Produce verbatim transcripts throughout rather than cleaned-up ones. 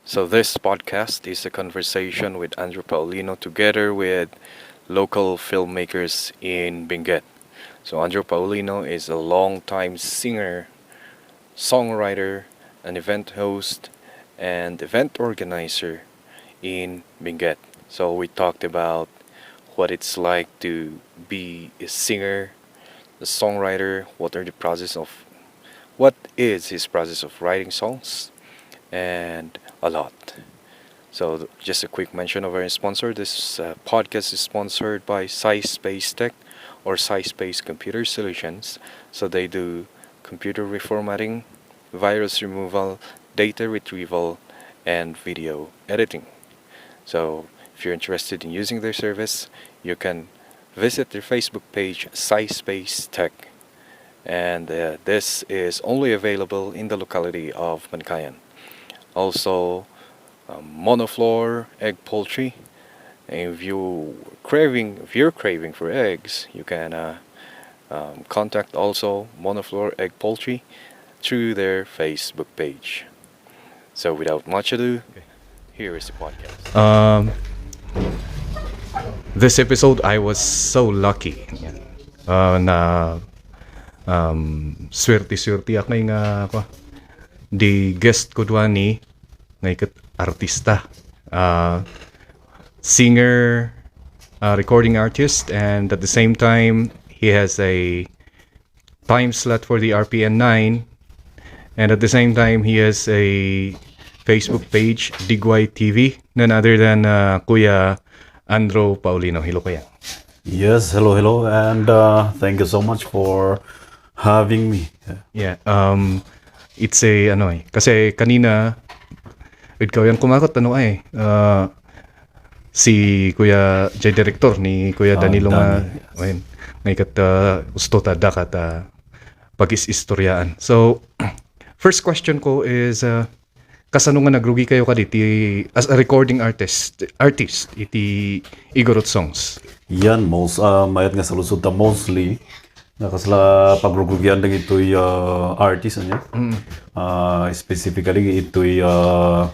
So this podcast is a conversation with Andrew Paulino together with local filmmakers in Benguet. So Andrew Paulino is a longtime singer, songwriter, an event host, and event organizer in Benguet. So we talked about what it's like to be a singer, a songwriter, what are the process of, what is his process of writing songs, and a lot. So, just a quick mention of our sponsor. This uh, podcast is sponsored by Sci Space Tech or Sci Space Computer Solutions. So, they do computer reformatting, virus removal, data retrieval, and video editing. So, if you're interested in using their service, you can visit their Facebook page, Sci Space Tech. And uh, this is only available in the locality of Mankayan. Also, um, Monoflor egg poultry. If you craving, if you're craving for eggs, you can uh, um, contact also Monoflor egg poultry through their Facebook page. So without much ado, here is the podcast. Um, this episode, I was so lucky. Uh, na um, swerte-swerte ako nga kwa, di guest ko duani nga iket artista. Uh, singer, uh, recording artist, and at the same time, he has a time slot for the R P N nine, and at the same time, he has a Facebook page, Digway T V, none other than uh, Kuya Andrew Paulino. Hello, Kuya. Yes, hello, hello, and uh, thank you so much for having me. Yeah, um, it's a, ano eh, kasi kanina, ikaw yung kumakot, ano eh, uh, si Kuya Jay Director ni Kuya Ah, Danilo nga, Danny, yes. Ayun, nga ikat uh, usto ta dakat uh, pag-is-istoryaan. So, first question ko is, uh, kasano nga nagrugi kayo kaditi as a recording artist, artist iti Igorot Songs? Yan, most, uh, mayat nga saludsod ta mostly, nga kasla pagrurugian dagitoy ah, artist anya. Ah, specifically itoy ah,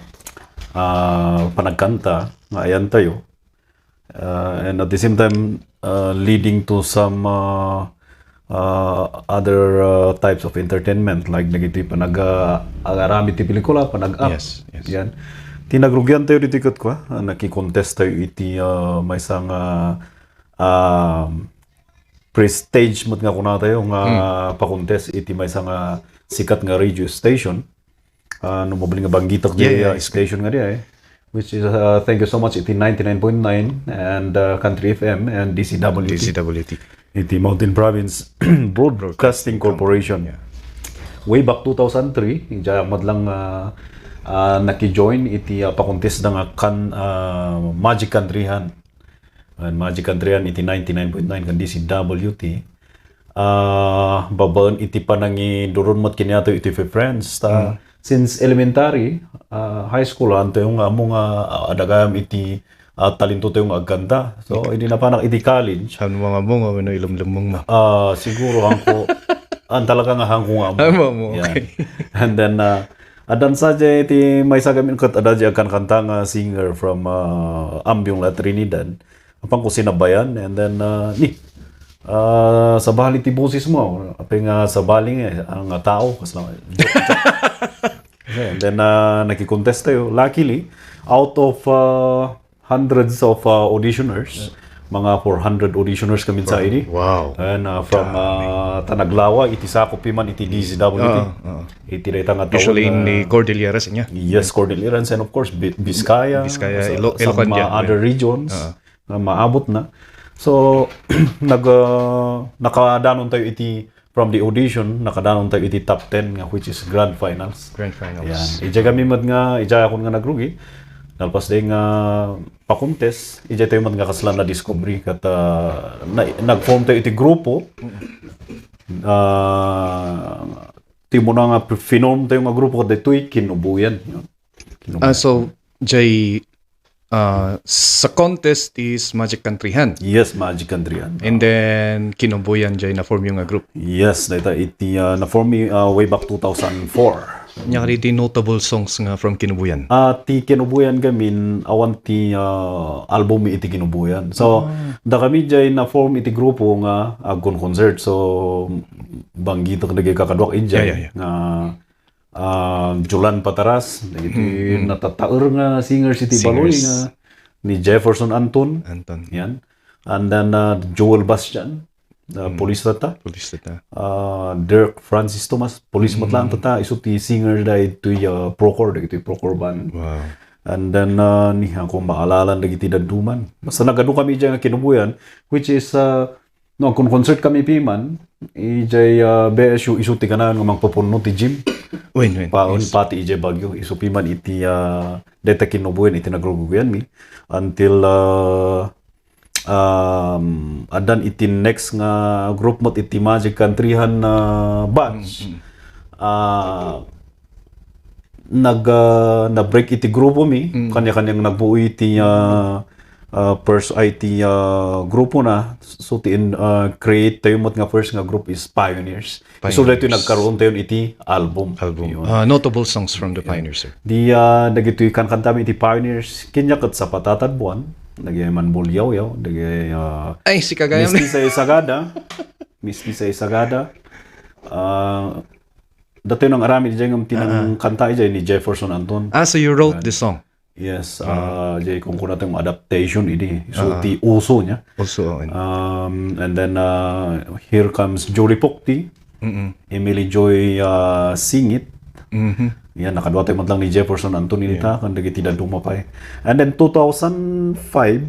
ah, panagkanta nga ayan tayo. Uh, and at the same time uh, leading to some uh, uh, other uh, types of entertainment like dagitoy panag uh, agarami ti pelikula, panag-act. Yes, yes. Yan. Ti nagrugian tayo ditoy ket kua, uh, nakikontest tayo iti uh, maysa nga um, prestige met nga kuna tayo nga hmm. pakontest iti maysa nga sikat nga radio station. Uh, no mabalin nga banggitak yeah, yeah, uh, station nga di ay. Which is, uh, thank you so much iti ninety-nine point nine and uh, Country F M and D C W T. D C W T. Iti Mountain Province Broadcasting Corporation. Yeah. Way back two thousand three, ijay madlang uh, uh, naki-join iti uh, pakontest da nga kan, uh, Magic Country Hunt. And Magic Country Hunt iti ninety-nine point nine kan D C W T. Ah, babaen iti panangiduron met kaniato iti friends ta mm. Since elementary, uh, high school, anto yung nga amo nga uh, adagayam iti uh, talento tayo nga agkanta. So, hindi na panak iti college. Saan mo nga mo nga wano ilumlumong mo? Uh, siguro, hangko, ang talaga nga hangko nga mo. Amo mo, okay. Yan. And then, uh, adan sa jay iti may sagamin kat ada jay agkankanta nga singer from uh, Ambiong La Trinidad. Apan ko sinabayan, and then, uh, ni, uh, sabali ti boses mo. Apay nga sabali nga, ang nga tao, kasla, joke, joke. And then, uh, nakikontest tayo. Luckily, out of uh, hundreds of uh, auditioners, mga four hundred auditioners kami sa ini. Wow. And uh, from uh, Tanaglawa, iti sakop man, iti D Z W T. Uh, uh. Iti dayta nga taon. Usually in the Cordilleras niya. Yes, Cordilleras, and of course, Biscaya, Biscaya, some, Ilo- uh, other regions. Uh. Nga maabot na. So, nag, uh, nakadanon tayo iti, from the audition, nakadanon tayo iti top ten nga which is grand finals. Grand finals. Yan. Ijay kami met nga, ijay akon nga nagrugi. Nalpas day nga pakuntes, ijay tayo met nga kasla na discovery kat uh, na, nag-form tayo iti grupo. Uh, ti mo na nga finorm tayo nga grupo kat daytoy kinubuyan. Ah, so, jay uh, sa contest is Magic Country Hand. Yes, Magic Country Hand. And then, kinubuyan jay na-form yung nga group. Yes, data iti uh, na-form uh, way back two thousand four. Ania kadi ti notable songs nga from Kinubuyan? Ah, ti Kinubuyan gamin, awan ti, ah, album iti Kinubuyan. So, dakami jay na-form iti grupo nga agkon-concert. So, banggitek dagiti kakaduak idiay Yeah, yeah, yeah. nga, ah, Jolan Pataras, dagiti Mm, mm. natataer nga singers iti Singers. Baloy nga ni Jefferson Anton. Anton. Yan. And then, ah, Joel Bastian, ah, Mm. police tatta. Police tatta. Ah, Dirk Francis Thomas, police Mm. met laeng tatta, isu ti singer daytoy, ah, Procore, dagitoy Procore band. Wow. And then, ah, ni, ako maalala dagiti dadduma. Basta nagadu kami diay nga Kinubuyan, which is, ah, no, agkon-concert kami piman, idiay, ah, B S U, isu ti kanayon nga mangpupunno ti gym. Wen, wen. Paon Yes. pati idiay Baguio, isu piman iti, ah, dayta Kinubuyan, iti nagrurugianmi. Until, ah, um, addan iti next nga group met iti Magic Country-han, ah, batch. Mm, mm. Ah, nag, ah, na-break iti grupomi, Mm. kanya-kanyang nagbuo iti, ah, ah, pers-, ay, iti, ah, grupona. So, ti in-, ah, create tayo met nga first nga group is Pioneers. So, Pioneers. daytoy nagkaroon tayo iti album. Album. Yun. Ah, notable songs from the Pioneers, sir. Di, ah, dagitoy kankantami iti Pioneers, kanya ket Sapatad Buwan, dagiti Manbulyawyaw, dagiti, ah, Ay, si Kagayam. Mistisa y Sagada. Mistisa y Sagada. Ah, datoy nang aramid idiay ngem ti Ah, ah. nangkanta idiay ni Jefferson Anton. Ah, so you wrote Yan. the song? Yes, Ah. ah, jay kunkunateng adaptation idi. So, Ah. ti uso niya. Uso, oo. Um, and then, ah, here comes Jory Pokti, Mm-mm. Emily Joy, ah, Singit. Mhm. Yan, nakaduatayo met lang ni Jefferson Anton Yeah. ita, kan dagiti dadduma pay. And then, two thousand five,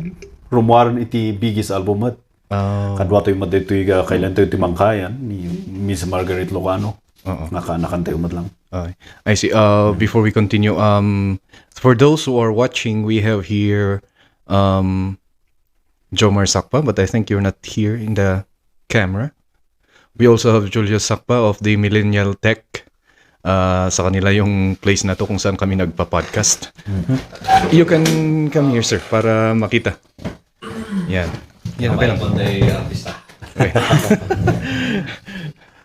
rummuaren iti biggest album met. Ah. Kaduatayo met daytoy, ah, kailantayo ti mangkayan ni Miss Margaret Locano. Oo. Nga ka-, nakantayo met lang. Ay. I see. Uh, before we continue, um, for those who are watching, we have here, um, Jomar Sakpa, but I think you're not here in the camera. We also have Julius Sakpa of the Millennial Tech. Ah, sa kanila yung place na to kung saan kami nagpa-podcast. Mhm. You can come here, sir, para makita. Yan. Yan, okay lang. Kaya may artista. Okay.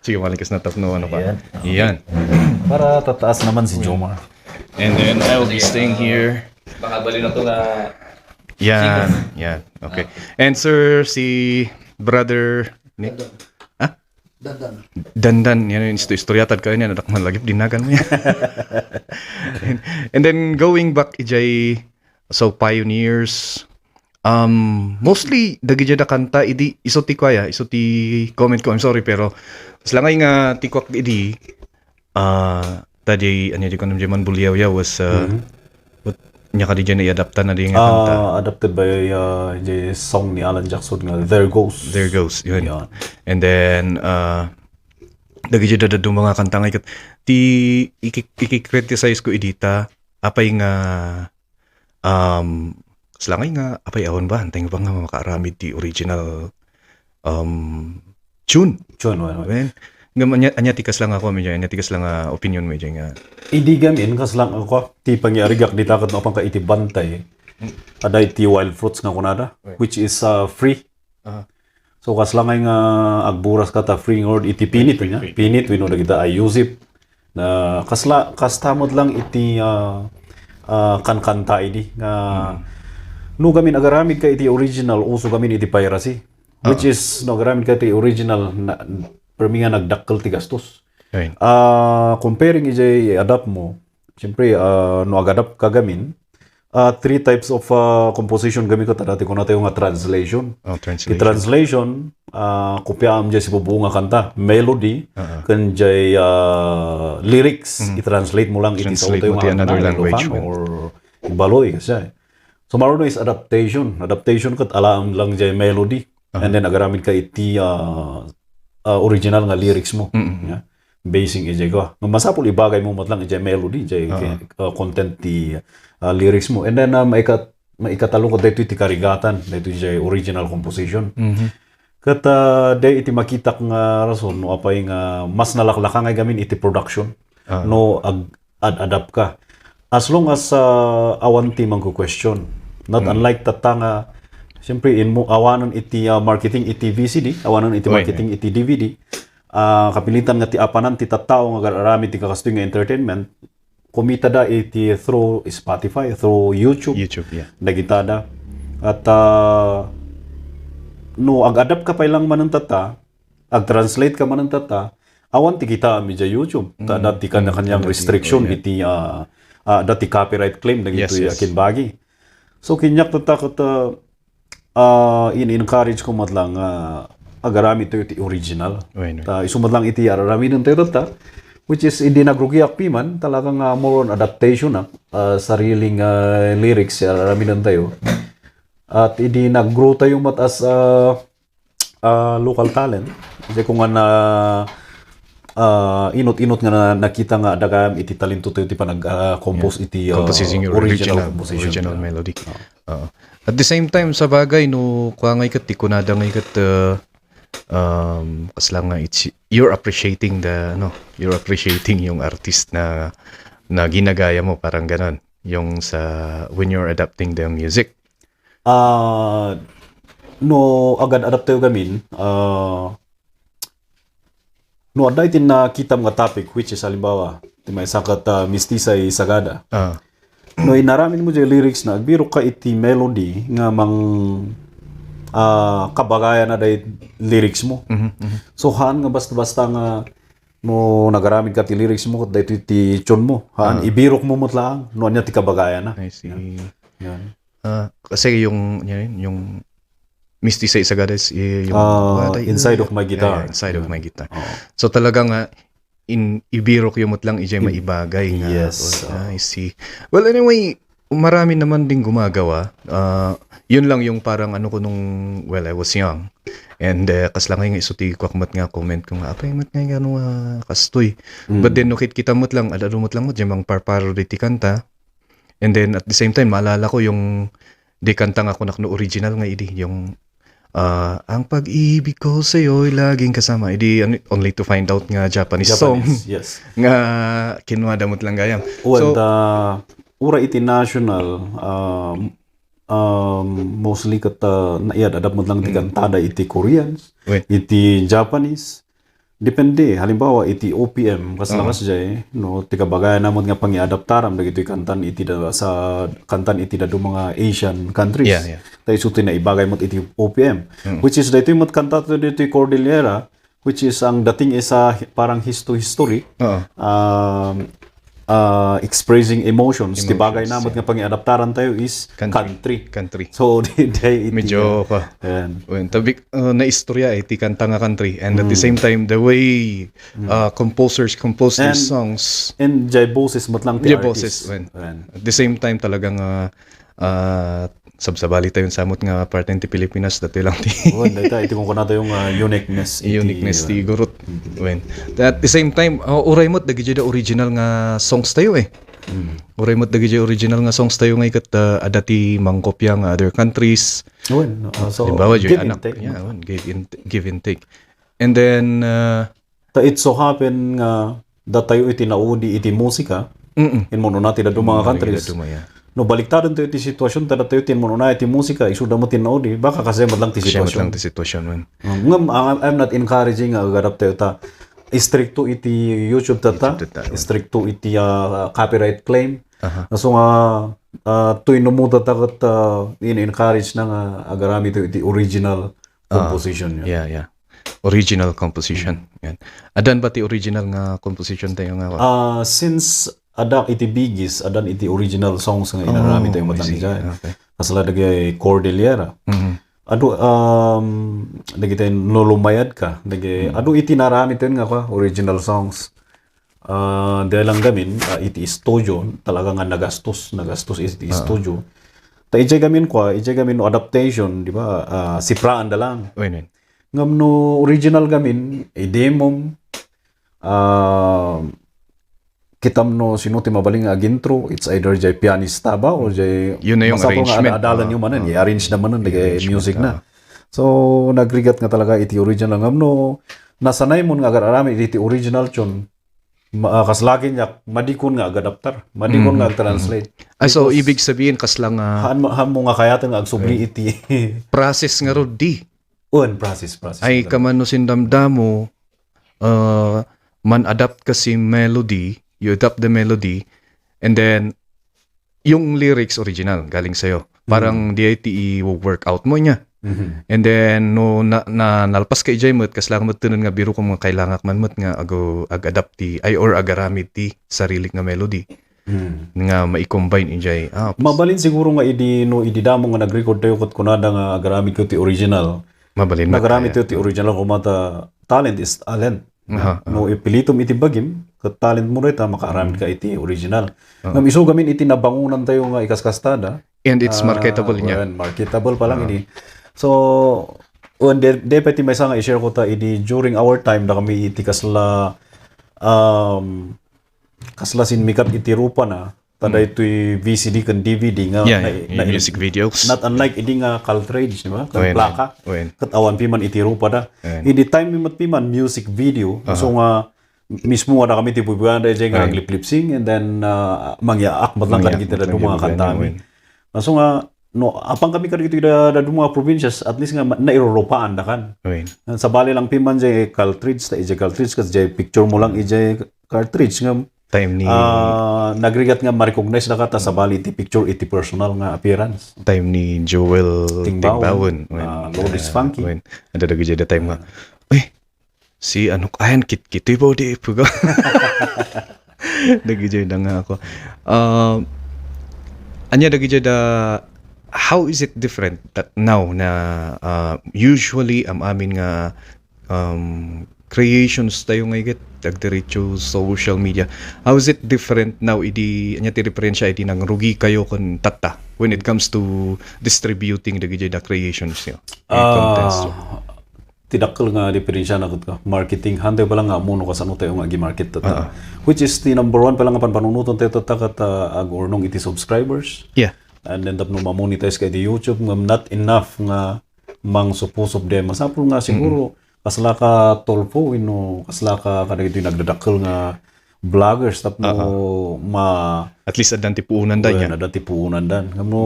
Sige, malikas na tapno, ano pa? Ayan. Yan. Para tataas naman si Jomar. And then I'll be staying here. Baka bali na to na Yan, singer. Yan. Okay. Ah. And sir, si Brother Nick? Dandan. Ah? Dandan. Dandan, yan yung isto-, istorya tad kayo niya, nadak man lagi, dinagan mo yan. And, and then going back, ijay, so Pioneers, um, mostly, dagiti da kanta, idi, iso ti kuaya, iso ti comment ko, I'm sorry, pero, as langay nga, ti kuak idi, ah, ta di, ano di ko nam di man buliyaw ya was, ah, Mhm. what, nya ka di dyan i-adapt na di nga kanta. Ah, adapted by, ah, the song ni Alan Jackson nga There Goes. There Goes, yun. Yan. And then, ah, dagiti dadaduma nga kanta nga ikat, ti, iki-, iki-criticize ko idita, apay nga, um, slangay nga, apay awan ba, antay nga ba nga makaaramid ti original, um, tune? Tune, wen, wen. Wen, nga anya, anya ti kasla nga ako, medyo, anya ti kasla nga opinion, medyo nga. Idi gamin, kasla nga ako, ti pangyarigak di takat no, apang ka iti bantay, ada iti Wild Fruits nga kunada, Wen. which is, uh, free. Aha. So, kasla ngay nga agburas ka ta free ngord iti pinit, Free, nya? free. Pinit, wenno dagita ay Yusip. Na kasla, kasta met lang iti, ah, ah, kankanta idi nga, Mm. no gamin agaramid ka iti original, uso gamin iti piracy. Which Oo. is, no agaramid ka iti original, na, permi nga nagdakkel ti gastos. Right. Ah, comparing ijay adapt mo, siyempre, ah, no agadap ka gamin, ah, three types of, ah, composition gamin ko, ta dati ko na tayo nga translation. Oh, Ti translation. translation, ah, kopiaam jay sibubuo nga kanta, melody, Uh-huh. ken jay, ah, lyrics, Mm. i-translate mo lang iti Translate sao tayo mo nga ti another Angla, language, Ilocano, well. or Ibaloy, kasi. So, maruno is adaptation. Adaptation ket alaam lang jay melody. Uh-huh. And then, agaramid ka iti, ah, ah, original nga lyrics mo. Mm-mm. Yeah. Basing ijay ko. Nga masapul ibagay mo met lang ijay melody, ijay Oo. ki-, uh, content ti, uh, lyrics mo. And then, uh, maika-, maikatalo ko daytoy ti karigatan, daytoy ijay original composition. Mhm. Ket, uh, day iti makitak nga rason no apay nga mas nalaklaka ngay gamin iti production Ah. no ag-, ad-adapt ka. As long as, uh, awan ti mangko-question. Not Mm. unlike tatta nga, siyempre, inmo-, awanan iti, uh, marketing iti V C D, awanan iti Oy, marketing oy. iti D V D. ah, kapilitan nga ti apanan ti tattao nga agar-aramid ti kakastoy nga entertainment, kumitada iti through Spotify, through YouTube, YouTube, yeah. Dagitada. At, ah, no, ag-adapt ka pay lang manen tatta, ag-translate ka manen tatta, awan ti kitaem idiay YouTube. Ta Mm, dati mm, kanya-kanyang dati, restriction oh, yeah. Iti, ah, ah, dati copyright claim dagitoy, yes, yes, akin bagi. So, kinyak tatta ket, ah, ah, in-encourage ko met lang nga agaramid tayo ti original. Wen, wen. Ta isu met lang iti aramiden tayo tatta, which is idi nagrugiak piman, talaga nga more on adaptation, ah, ah, sariling, ah, lyrics ti aramiden tayo. At idi nag-grow tayo met as, ah, ah, local talent, di ko nga na, ah, inut-inut nga na, nakita nga adda gayam iti talento tayo ti panag, ah, compose, yeah, iti, ah, composition, your original, original composition, original, yeah, melody. Oo. Oo. At the same time, sa bagay, no, kua ngay ket, ti kunada ngay ket, uh, um, kasla nga it's, you're appreciating the, ano, you're appreciating yung artist na, na ginagaya mo, parang ganon. Yung sa, when you're adapting the music. Ah, no, agad-adapt tayo gamin, ah, no, adda iti nakitam nga topic, which is, halimbawa, ti maysa ket, ah, Mistisay Sagada. Ah. No, inaramid mo diay lyrics na, agbirok ka iti melody nga mang, ah, kabagayana diay lyrics mo. Mhm, mhm. So, haan nga basta-basta nga no nagaramid ka ti lyrics mo, ket daytoy ti tune mo. Haan, ah, ibirok mo met laeng no ania ti kabagayana. I see. Yan. Yan. Ah, kasi yung, yan, yung Misty sa Isagadas, eh, yung Ah, what I Inside of My Guitar. Yeah, yeah, Inside of My Guitar. Oo. So, talaga nga, in, ibirok yung met lang, ijay maibagay nga. Yes, oh, oo. I see. Well, anyway, marami naman ding gumagawa. Ah, yun lang yung parang ano ko nung, well, I was young. And, eh, kasla ngay nga isu ti kuak met nga comment ko nga, "Apay met nga ano nga kastoy." Mm. But then, no, kit-, kita met lang, ad-adu met lang met, jay mangparparo diti kanta. And then, at the same time, maalala ko yung di kanta nga kunak no original nga idi, yung, ah, "Ang pag-ibig ko sa'yo'y laging kasama." Idi, ano, Only to Find Out nga Japanese song. Japanese, yes. Nga kinuha da met lang gayam. Well, so, the, ura iti national, um, um, mostly ket, ah, na-, iya, adda met lang ti kantada iti Koreans, iti Japanese. Depende. Halimbawa, iti O P M, kas-, oo, lakas jay, no, ti kabagayana met nga pangiadaptaram dagitoy kantan iti da-, sa kantan iti dadduma nga Asian countries. Yeah, yeah. Ta isu ti naibagay met iti O P M. Mm. Which is, daytoy met kanta to ditoy Cordillera, which is ang dating is, ah, hi-, parang histo-, history. Oo. Um, ah, expressing emotions. Ti bagay naman nga pangiadaptaran tayo is country. Country. Country. So, di, di, iti, medyo, ah, pa. Ayan. Well, tabi, uh, naistorya, eh, ti kanta nga country. And at the same time, the way, uh, composers compose these songs. And jay boses met lang ti artist. Jay boses, well. Ayan. At the same time, talagang, uh, uh, sabsabali tayo samot nga parte ti Pilipinas, dati lang ti Wen, dayta, iti kunkuna tayo nga uniqueness iti, uniqueness ti, uh, gurut. Mm. Wen. At the same time, uh, uray met, dagiti da original nga songs tayo, eh. Mm. Uray met, dagiti original nga songs tayo nga iket, uh, adda ti mangkopia nga other countries. Wen, uh, so, halimbawa, give and take, yeah, wen, give and, give and take. And then, uh, Ta it so happen nga datayo iti naudi iti musika, mm, inmun-una ti dadduma nga countries. Dadduma, yeah. No baliktaden tayo ti sitwasyon, ta datayo ti inmun-una iti musika, isu da met ti naudi, baka kasdiay met lang ti sitwasyon. Kasdiay met lang ti sitwasyon, man. Mm, ngem, ah, I'm not encouraging nga agadapt tayo ta istrikto iti YouTube tatta, YouTube tatta, istrikto iti, ah, copyright claim. Aha. Kaso nga, ah, tuy no mo tatta ket, ah, in-encourage na nga agarami tayo iti original composition, yeah. Yeah, yeah. Original composition. Mm. Yan. Addan ba ti original nga composition tayo nga? Ah, since adda iti Bee Gees, addan iti original songs nga inaramid tayo met lang idiay. Oh, I see. Okay. Kasla dagiti Cordillera. Mm-hmm. Adu, um, dagiti no lumayad ka, dagiti, mm, adu iti naramid tayo nga kwa, original songs. Ah, dayta lang gamin, ah, iti studio, talaga nga nagastos, nagastos iti studio. Ta idiay gamin kwa, idiay gamin no adaptation, di ba? Ah, sipraan da lang. Wen, wen. Ngem no original gamin, i-demo, ah, kitam no sino ti mabalin nga agintro, it's either jay pianista ba o jay, yun na yung masapul nga arrangement. Ad-, adalan, ah, yung manen, ah, i-arrange na manen, dagiti arrangement, music na. Ah. So, nagrigat nga talaga iti original. Ngem no nasanay mo nga agar-aramid iti original tune, ma-, ah, kas lagi niya, madikon nga agadaptar, madikon nga agtranslate. Ah, so, because ibig sabihin, kas lang, ah, haan mo, haan mo nga kayaten nga agsubli iti process nga rod di. Wen, process, process. Ay, talaga. Kaman no sindamdamo, uh, man-adapt ka si melody, you adapt the melody, and then yung lyrics original, galing sa'yo. Parang Mm. di ay ti i-workout mo niya. Mhm. And then, no, na, na, nalpas ka ijay met, kasla met tunen nga biro ko nga kailangak man met nga ago, ag-adapt ti, ay, or agaramid ti sarilik nga melody. Mm. Nga mai-combine ijay apps. Mabalin siguro nga idi, no, idi damo nga nag-record tayo ket kunada nga agaramid ko ti original. Mabalin met Nagaramid kaya. tayo ti original, kumata talent is talent. Aha, No, aha. ipilitom iti bagim, ket talent mo dayta, makaaramid ka iti original. Oo. Ngem isu gamin iti nabangonan tayo nga ikaskastada. And it's Ah, marketable niya. well, marketable pa lang Ah. ini. So, when de, de pay ti maysa nga i-share ko ta idi during our time, da kami iti kasla, um, kasla sinmikat iti rupa na, ta Mm. daytoy V C D ken D V D nga Yeah, na, yeah, na, yung music videos. Not unlike idi nga cartridge, di ba? Ken Wen, plaka. wen. Ket awan piman iti rupa da. Wen. Idi time met piman music video, Aha. so nga mismo nga da kami ti bubuyan da ijay nga Wen. naglip-lip sync and then, ah, mangyaak met lang Mangyaak kadagiti met lang daduma nga bubuyan, kantami. wen. So nga, no, apan kami kadagiti da, daduma nga provincias, at least nga ma-, nairurupaan da kan. Wen. Sabali lang piman jay cartridge, ta ijay cartridge, ket jay picture mo lang ijay cartridge nga Time ni Ah, nagrigat nga ma-recognize da ka ta sabali iti picture iti personal nga appearance. Time ni Joel Tingbawon. Tingbawon. Wen. Ah, Lourdes Ah, Funky. wen. Adda dagiti da time nga, "Uy, si ano, ayan, kit-, kitoy ba di ipuga?" Dagiti da nga ako. Ah, anya dagiti da, how is it different that now na, ah, usually am-amin nga um, creations tayo nga iket, agdiretso social media. How is it different now idi, anya ti diferensya idi nangrugi kayo kun tatta when it comes to distributing dagiti da creations niyo? Yung Ah, contents niyo? Ti dakkel nga diferensya na ket ka, marketing. Hantay pa lang nga ammo no kasano tayo nga agi-market tatta. Ah, ah. Which is ti number one pa lang nga panpanunotan tayo tatta ket, ah, agurnong iti subscribers. Yeah. And then tapno ma-monetize ka iti YouTube, ngem not enough nga mangsupusup de. Masapul nga siguro, Mm. kasla ka Tulfo, wenno kasla ka kadagitoy nagdadakkel nga vloggers tapno Ah, ah. ma- At least addan ti puunan da Well, niya. Addan ti puunan dan. Ngem no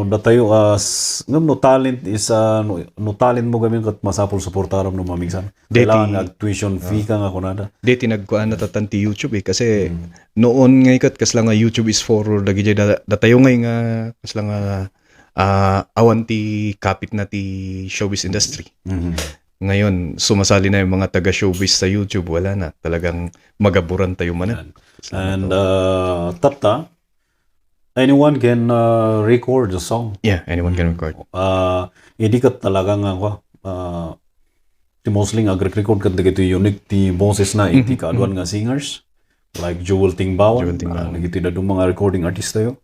datayo as, ngem no talent is, ah, no, no talent mo gamin ket masapul suportaram no mamingsan. Deti Kailangan nga tuition fee Ah. ka nga kunada. Deti nagkuan na tatan ti YouTube eh, kasi Mm. noon nga ikat kasla nga YouTube is for dagiti da-, datayo ngay nga kasla nga, ah, awan ti kapit na ti showbiz industry. Mhm. Ngayon, sumasali na yung mga taga-showbiz sa YouTube, wala na. Talagang magaburan tayo manen. Yan. Salamat And, po. uh, Tata, anyone can, uh, record a song. Yeah, anyone can Mm. record. Uh, idi ket talaga nga, kwa, uh, ti mostly nga agre-record ket dagiti unique ti boses na iti Mhm, kaaduan mhm. nga singers. Like Joel Tingbawon, Joel Tingbawon. Ah, dagiti daduma nga recording artist tayo.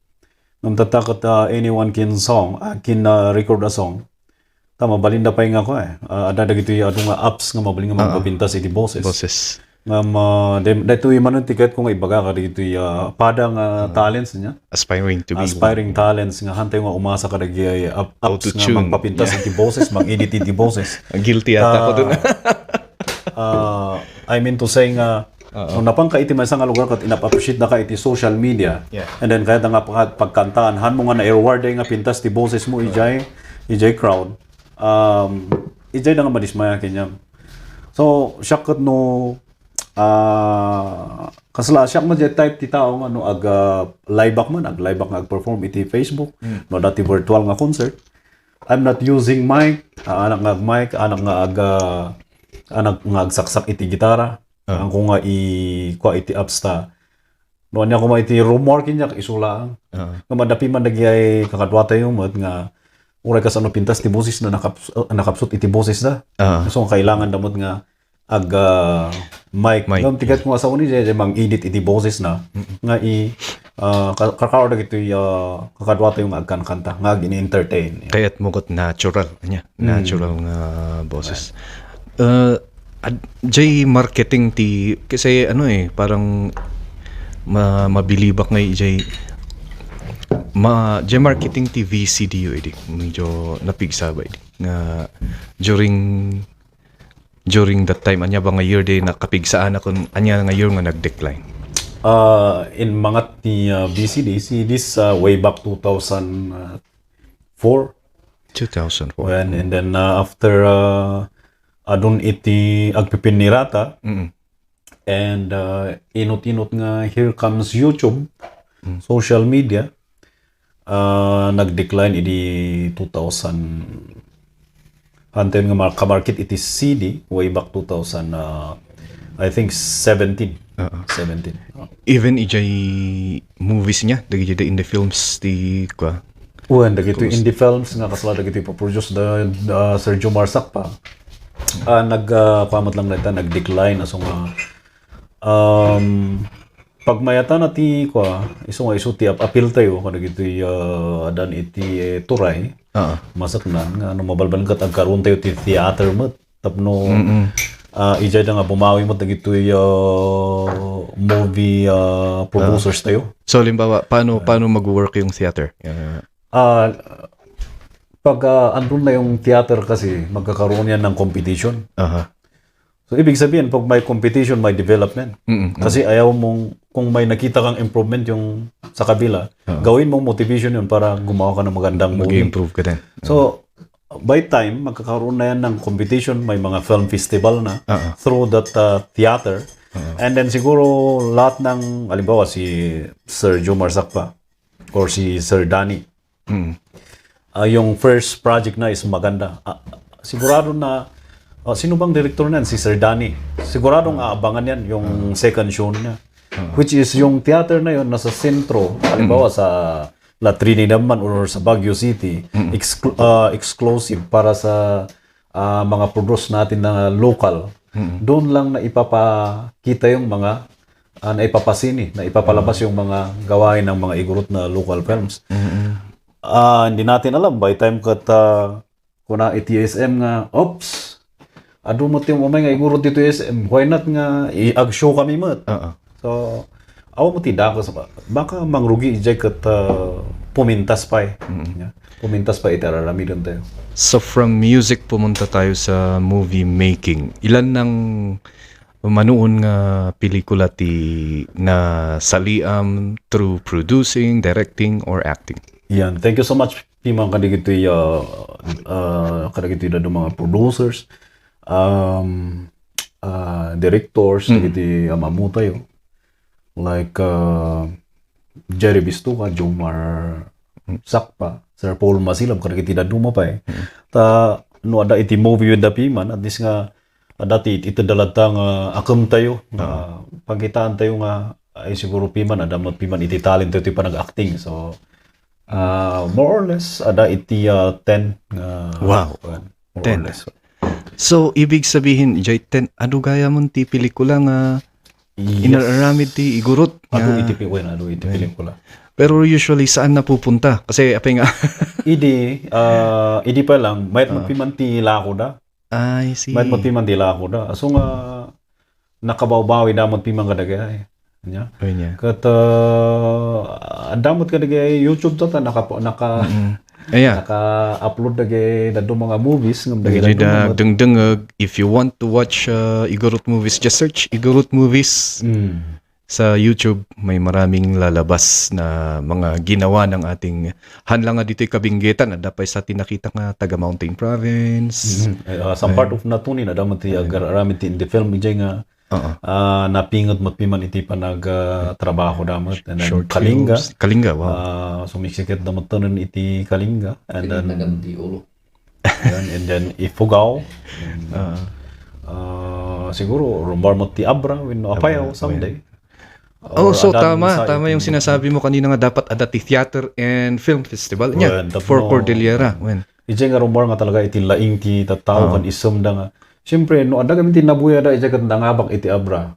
Ngem tatta ket, ah, anyone can song, ah, can, ah, record a song. Ta mabalin da pay nga ko, eh. Ah, adda dagiti adu nga apps nga mabalin nga Ah, ah. magpapintas iti boses. Boses. Ngem, ah, dem-, daytoy manen ti kayat ko nga ibaga kadagiti, ah, pada nga Ah. talents niya. Aspiring to be Aspiring one. talents nga hantay nga umasa kadagiti app-, apps nga Autotune. magpapintas Yeah. iti boses, mag-edit iti boses. Guilty ata ko Ah, dun. ah, I mean to say nga, Oo. no, napan ka iti maysa nga lugar ket inap-appreciate da ka iti social media. Yeah. And then kayat nga pag-, pagkantaan, han mo nga na-reward nga pintas ti boses mo, ijay, ijay crowd. Um, ijay da nga madismaya kaniam. So, siak ket no, ah, kasla, siak met jay type ti tao nga no ag, ah, live-ak man, ag-live-ak nga ag-perform iti Facebook, Mm. no, dati virtual nga concert. I'm not using mic, ah, anak nga ag-mic, anak nga ag, ah, anak nga agsaksak iti gitara. Ah. Angko nga i-, kua iti apps ta. No, ania koma iti rumor kaniak, isu laeng. Ah. Nga madapi man dagiti kakaduatayo met nga uray kasano pintas ti boses na nakaps-, ah, nakapsut iti boses da. Ah. So, kailangan da met nga ag, ah, mic. Mic. Ngem ti kayat ko nga sao ni jay, jay mang-edit iti boses na. Mm-mm. Nga i, ah, ka-, kakaro dagitoy, ah, kakaduatayo nga agkankanta, nga agin-entertain. Kayat mo ket natural, anya? Mm. Natural nga boses. Right. Ah, ad-, jay marketing ti, kasi ano eh, parang ma-, mabilibak nga jay ma-, jay marketing ti V C D yo, idi. Medyo napigsa ba, idi? Nga during, during that time, anya ba nga year di nakapigsaan a kun anya nga year nga nag-decline? Ah, in mangat ni, ah, V C D, si this, ah, way back two thousand four. Two thousand four. When, and then, ah, after, ah, adun iti agpipinnirata, Mm. and, ah, inut-inut nga here comes YouTube, Mm. social media, ah, nag-decline idi two thousand, hantay nga mar-, kamarket iti C D way back two thousand, ah, I think seventeen. Oo. Seventeen. Even ijay movies niya, dagiti indie films ti, kwa, Wen, dagiti indie films nga kasla dagiti ipaproduce da, da Sergio Marsac pa. Ah, nag, ah, kuamat lang dayta, nag-decline, aso nga, um, pagmayatana ti, kua, isu nga isu ti ap-, appeal tayo, kadagiti, ah, adan iti, eh, turay, Oo. masaknan, nga ano, mabalbaliw ket agkaroon tayo ti theater met. Tapno, Mm-mm. ah, ijay da nga bumawi met dagitoy, ah, movie, ah, producers tayo. So, halimbawa, paano, Ah. paano mag-work yung theater? Ah, Ah, pag, ah, andun na yung theater kasi, magkakaroon yan ng competition. Aha. So, ibig sabihin, pag may competition, may development. Mm-mm. Kasi ayaw mong, kung may nakita kang improvement yung sa kabila, Oo. gawin mong motivation yun para gumawa ka ng magandang movie. Mag-improve ka din. So, by time, magkakaroon na yan ng competition, may mga film festival na Oo. through that, uh, theater. Oo. And then siguro lahat ng, halimbawa, si Sir Joe Marsac pa, or si Sir Danny, Mm. ah, yung first project na is maganda. Ah, sigurado na, ah, sino bang director niyan? Si Sir Danny. Siguradong aabangan yan, yung Ah. second show niya. Ah. Which is yung theater na yun, nasa sentro. Halimbawa, Mm. sa La Trinidad man or sa Baguio City, Mm. exclu-, ah, exclusive para sa, ah, mga produce natin na local. Mm. Doon lang na ipapakita yung mga, ah, na ipapasini, na ipapalabas Mm. yung mga gawain ng mga Igorot na local films. Mm. Ah, hindi natin alam, by time kat, ah, kuna iti S M nga, "Oops, adu met ti umay nga Igorot dito S M. Why not nga i-, ag-show kami met?" Oo. So, awan met ti dakes, baka mangrugi ijay ket, ah, pumintas pay. Mm. Ya, pumintas pay iti ar-aramiden tayo. So, from music, pumunta tayo sa movie making. Ilan nang manuon nga pelikula ti nasaliam through producing, directing, or acting? Yan. Thank you so much, Piman, kadagitoy, ah, ah, kadagitoy dadduma nga producers, um, ah, directors, Mm. dagiti am-ammo tayo. Like, ah, Jerry Bistuca, Jomar Sacpa, Sir Paul Masilab, kadagiti dadduma pay. Mm. Ta, no, adda iti movie with the Piman, at least nga, adda ti, iti dalagta nga akem tayo, nga Ah. pangkitaan tayo nga, ay, siguro Piman, adda met Piman iti talent tayo ti panag-acting. So, ah, more or less, adda iti, ah, ten nga Wow. kuan, more Ten. or less. So, ibig sabihin, ijay ten, adu gayam ti pelikula nga Yes. inararamid ti Igorot Adu nga iti pi-, wen, adu iti Wen. pelikula. Pero usually, saan napupunta? Kasi, apay nga Idi, ah, idi pa lang, mayat Ah. met Piman ti lako da. I see. Mayat met Piman ti lako da. Aso nga, nakabawbawi da met Piman kadagay. Nya? Ay, nya. Ket, ah, adda met kadagay YouTube ta, ta naka-, naka-, Mm-mm. Aya. naka-upload dagay dadduma nga movies, ngem dagay Dagiti dadduma da met. Dengdengeg, if you want to watch, uh, Igorot movies, just search Igorot movies Mm. sa YouTube. May maraming lalabas na mga ginawa ng ating, han lang nga ditoy Kabinggetan, adda pay sa ti nakita nga taga Mountain Province. Mm. Eh, ah, some Ayan. part of Natonin, adda met ti Ayan. agar-aramid ti indie film, ijay nga Oo. Ah, napinget met Piman iti panag, ah, trabaho da met. And then Short Kalinga. films. Kalinga, wow. Ah, sumiksiket da met iti Kalinga. And then, Kalinga di ulo. Yan, and then Ifugao. And, Ah. ah, siguro, rumbar met ti Abra, wenno Apayaw Abra, someday. Oh, Or so adda tama, sa tama yung iti sinasabi mo kanina nga dapat adda ti theater and film festival niya Well, for tapno Cordillera. When Ijay nga rumbar nga talaga iti laing ti tattao Oo. ken isem da nga. Siyempre, no adda kami ti nabuyada, ijay ket nangabak iti Abra.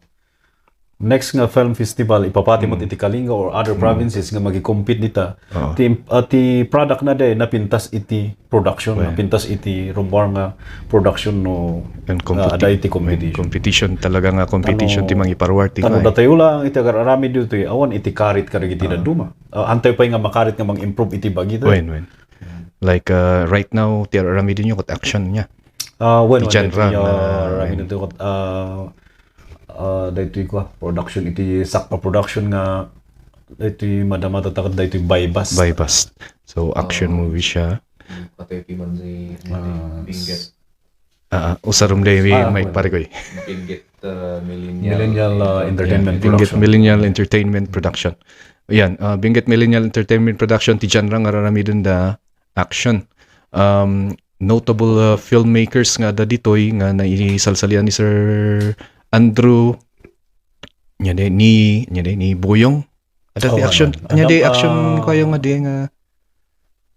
Next nga film festival, ipapati met Mm. iti Kalinga or other Mm. provinces nga magi-compete dita. Oo. Ti, ah, ti product na day, napintas iti production, Well. napintas iti rumbar nga production no, And ah, competi-, adda iti when competition. competition, talaga nga competition Tano, ti mangiparuwar ti tano kay. datayo lang iti agar-aramid dito, eh, awan iti karit kadagiti Ah. dadduma. Ah, antay pay nga makarit nga mang-improve iti bagita. When, when. Like, uh, right now, ti ar-aramidennyo ket action niya. Ah, wen, Ti wen, genre daytoy, na, ah, ar-aramidentayo ket, ah, ah, daytoy kua, production iti Sacpa Production nga daytoy madamdama ta ket daytoy Buy Bust. Buy Bust. So, action Ah. movie siya. Patay ti man ni, Ah, Binget. Ah, ah, usarum daydi, Ah, Mike, well. Pare ko, eh. Benguet, uh, Millennial Millennial, uh, Entertainment. Entertainment Benguet Production. Millennial Entertainment Production. Yan, ah, Benguet Millennial Entertainment Production, ti genre nga ar-aramidenda action. Um, notable, uh, filmmakers nga adda ditoy nga naisalsalian ni Sir Andrew, nya di, ni, nya di, ni Boyong. Adda ti Oh, action. ano, Nya di ano, action ah, ko yung nga di nga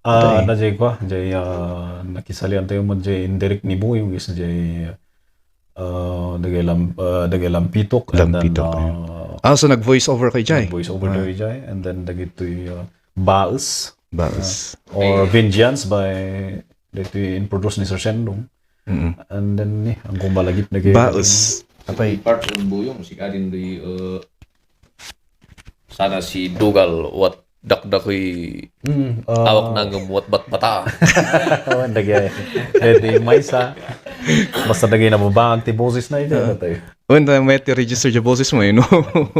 Ah, Patay. Adda jay kua, jay, ah, nakisalian tayo mo jay indirect ni Boyong is jay, ah, dagay Lam-, ah, dagay Lampitok, and then, Lampitok, eh. ah, Ah, so nag-voice over kay jay? Nag-voice over Ah. tayo jay, and then dagitoy, ah, Baes. Baes. Ah, or Vengeance by, dagitoy in-produce ni Sir Sendong. Mm-mm. And then, ni, ang kumalagip na kayo. Baes. Apay. Part on Boyong, si Kadin di, uh, sana si Dugal, what dakdakoy Mm, ah. Awak na ngem what batbata. Oh, dagay. Dagay maysa. Basta dagay nababangag ti boses na ito, Ah. ano tayo? Wen, ta, may ti register di boses mo, eh, no?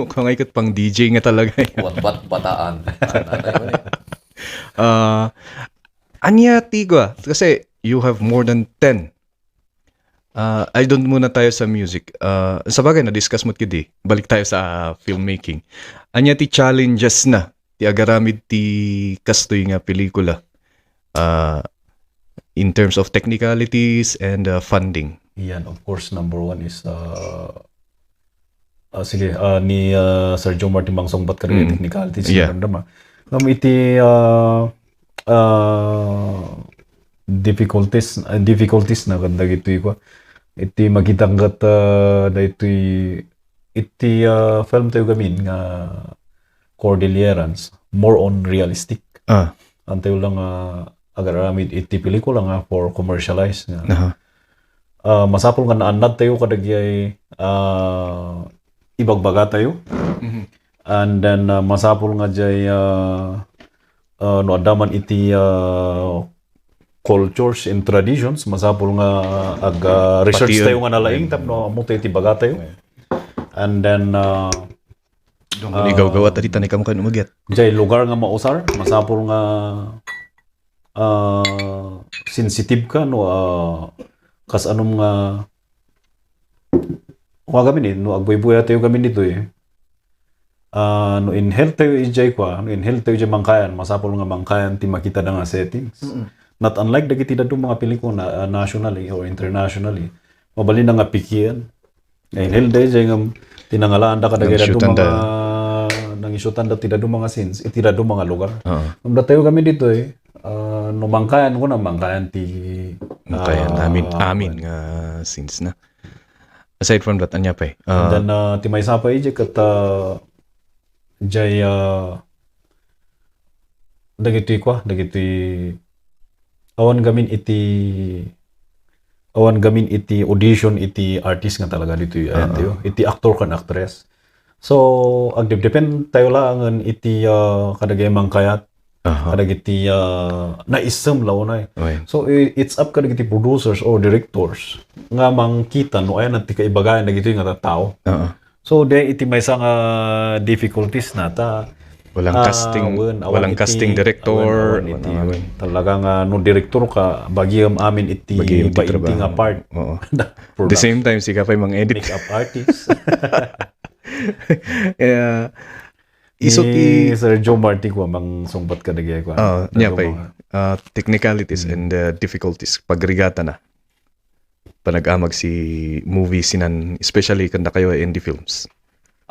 Kung ikot pang D J nga talaga, eh. What batbataan. Ano, ano, ano, eh. Ah, ania ti gua? Kasi you have more than ten. Ah, I don't muna tayo sa music. Ah, sa bagay, na-discuss mo kidi. Balik tayo sa, ah, filmmaking. Ania ti challenges na ti agaramid ti kastoy nga pelikula? Ah, in terms of technicalities and, ah, funding. Yan, of course, number one is, ah, ah, sige, ah, ni, ah, Sir Jomar ti mangsungbat kadagiti Mm. technicalities Yeah. nga ramdama. Ngem iti, ah, ah, difficulties, ah, difficulties na kadagitoy kua. Iti makita ket, ah, daytoy iti, ah, film tayo gamin nga Cordillerans, more on realistic. Ah. Antayo lang, ah, agaramid iti pelikula nga for commercialize nga. Aha. Ah, masapul nga naannad tayo kadagiti, ah, ibagbaga tayo. Mhm. And then, ah, masapul nga jay, ah, ah, no adda man iti, ah, cultures and traditions, masapul nga ag, ah, research Pati yun. tayo nga nalaing tapno ammo tayo ti baga tayo. Okay. And then, ah, Dong, ah, igawgaw at adita ni kam kan umagyat. Jay lugar nga mausar, masapul nga, ah, sensitive ka, no, ah, kas anum nga, wa gamin eh, no, agbuybuya tayo gamin dito eh. Ah, no in-health tayo ijay kwa, no in-health tayo ijay mangkayan, masapul nga mangkayan ti makita da nga settings. Mm-mm. Not unlike dagiti dadduma nga pelikula, ah, nationally or internationally. Mabalin na nga pikian. Ay, in-health day, jay ngam, tinangalaan da kadagiti dadduma nga, nangisyutan da ti dadduma nga scenes, iti dadduma nga lugar. Oo. Ngam datayo kami dito eh, ah, no mangkayan ko na, mangkayan ti, Mangkayan, ah, amin, amin nga scenes na. Aside from that, anya pa eh? And Ah, then, ah, ti maysa pa, eh, jay ket, ah, jay, ah, dagitoy kwa, dagitoy awan gamin iti, awan gamin iti audition iti artist nga talaga ditoy, ayan Ah, tayo, ah. iti actor kan actress. So, agdepdepend tayo laangen iti, ah, kadagay mangkayat, Aha. kadagiti, ah, naisem la unay. Okay. So, i-, it's up kadagiti producers or directors nga mangkita no ayan ti kaibagayan dagitoy nga tattao. Oo. So, de, iti maysa nga difficulties na ta, Walang ah, casting, wen, awan walang iti, casting director, awan, awan iti, walang, awan. Talaga nga, no, director ka, bagiem amin iti Bagiem iti bainti nga trabaho. part. Oo. The Production. same time, sika pa'y mang-edit. Makeup artist. Kaya, iso Ni ti Sir Joe Marti ko, mangsungbat ka dagiti ko, Oo, ano, niya pa'y, mga ah, technicalities Mm. and, ah, difficulties, pagrigata na. Panag-amag si movie sinan, especially kanda kayo, N D Films?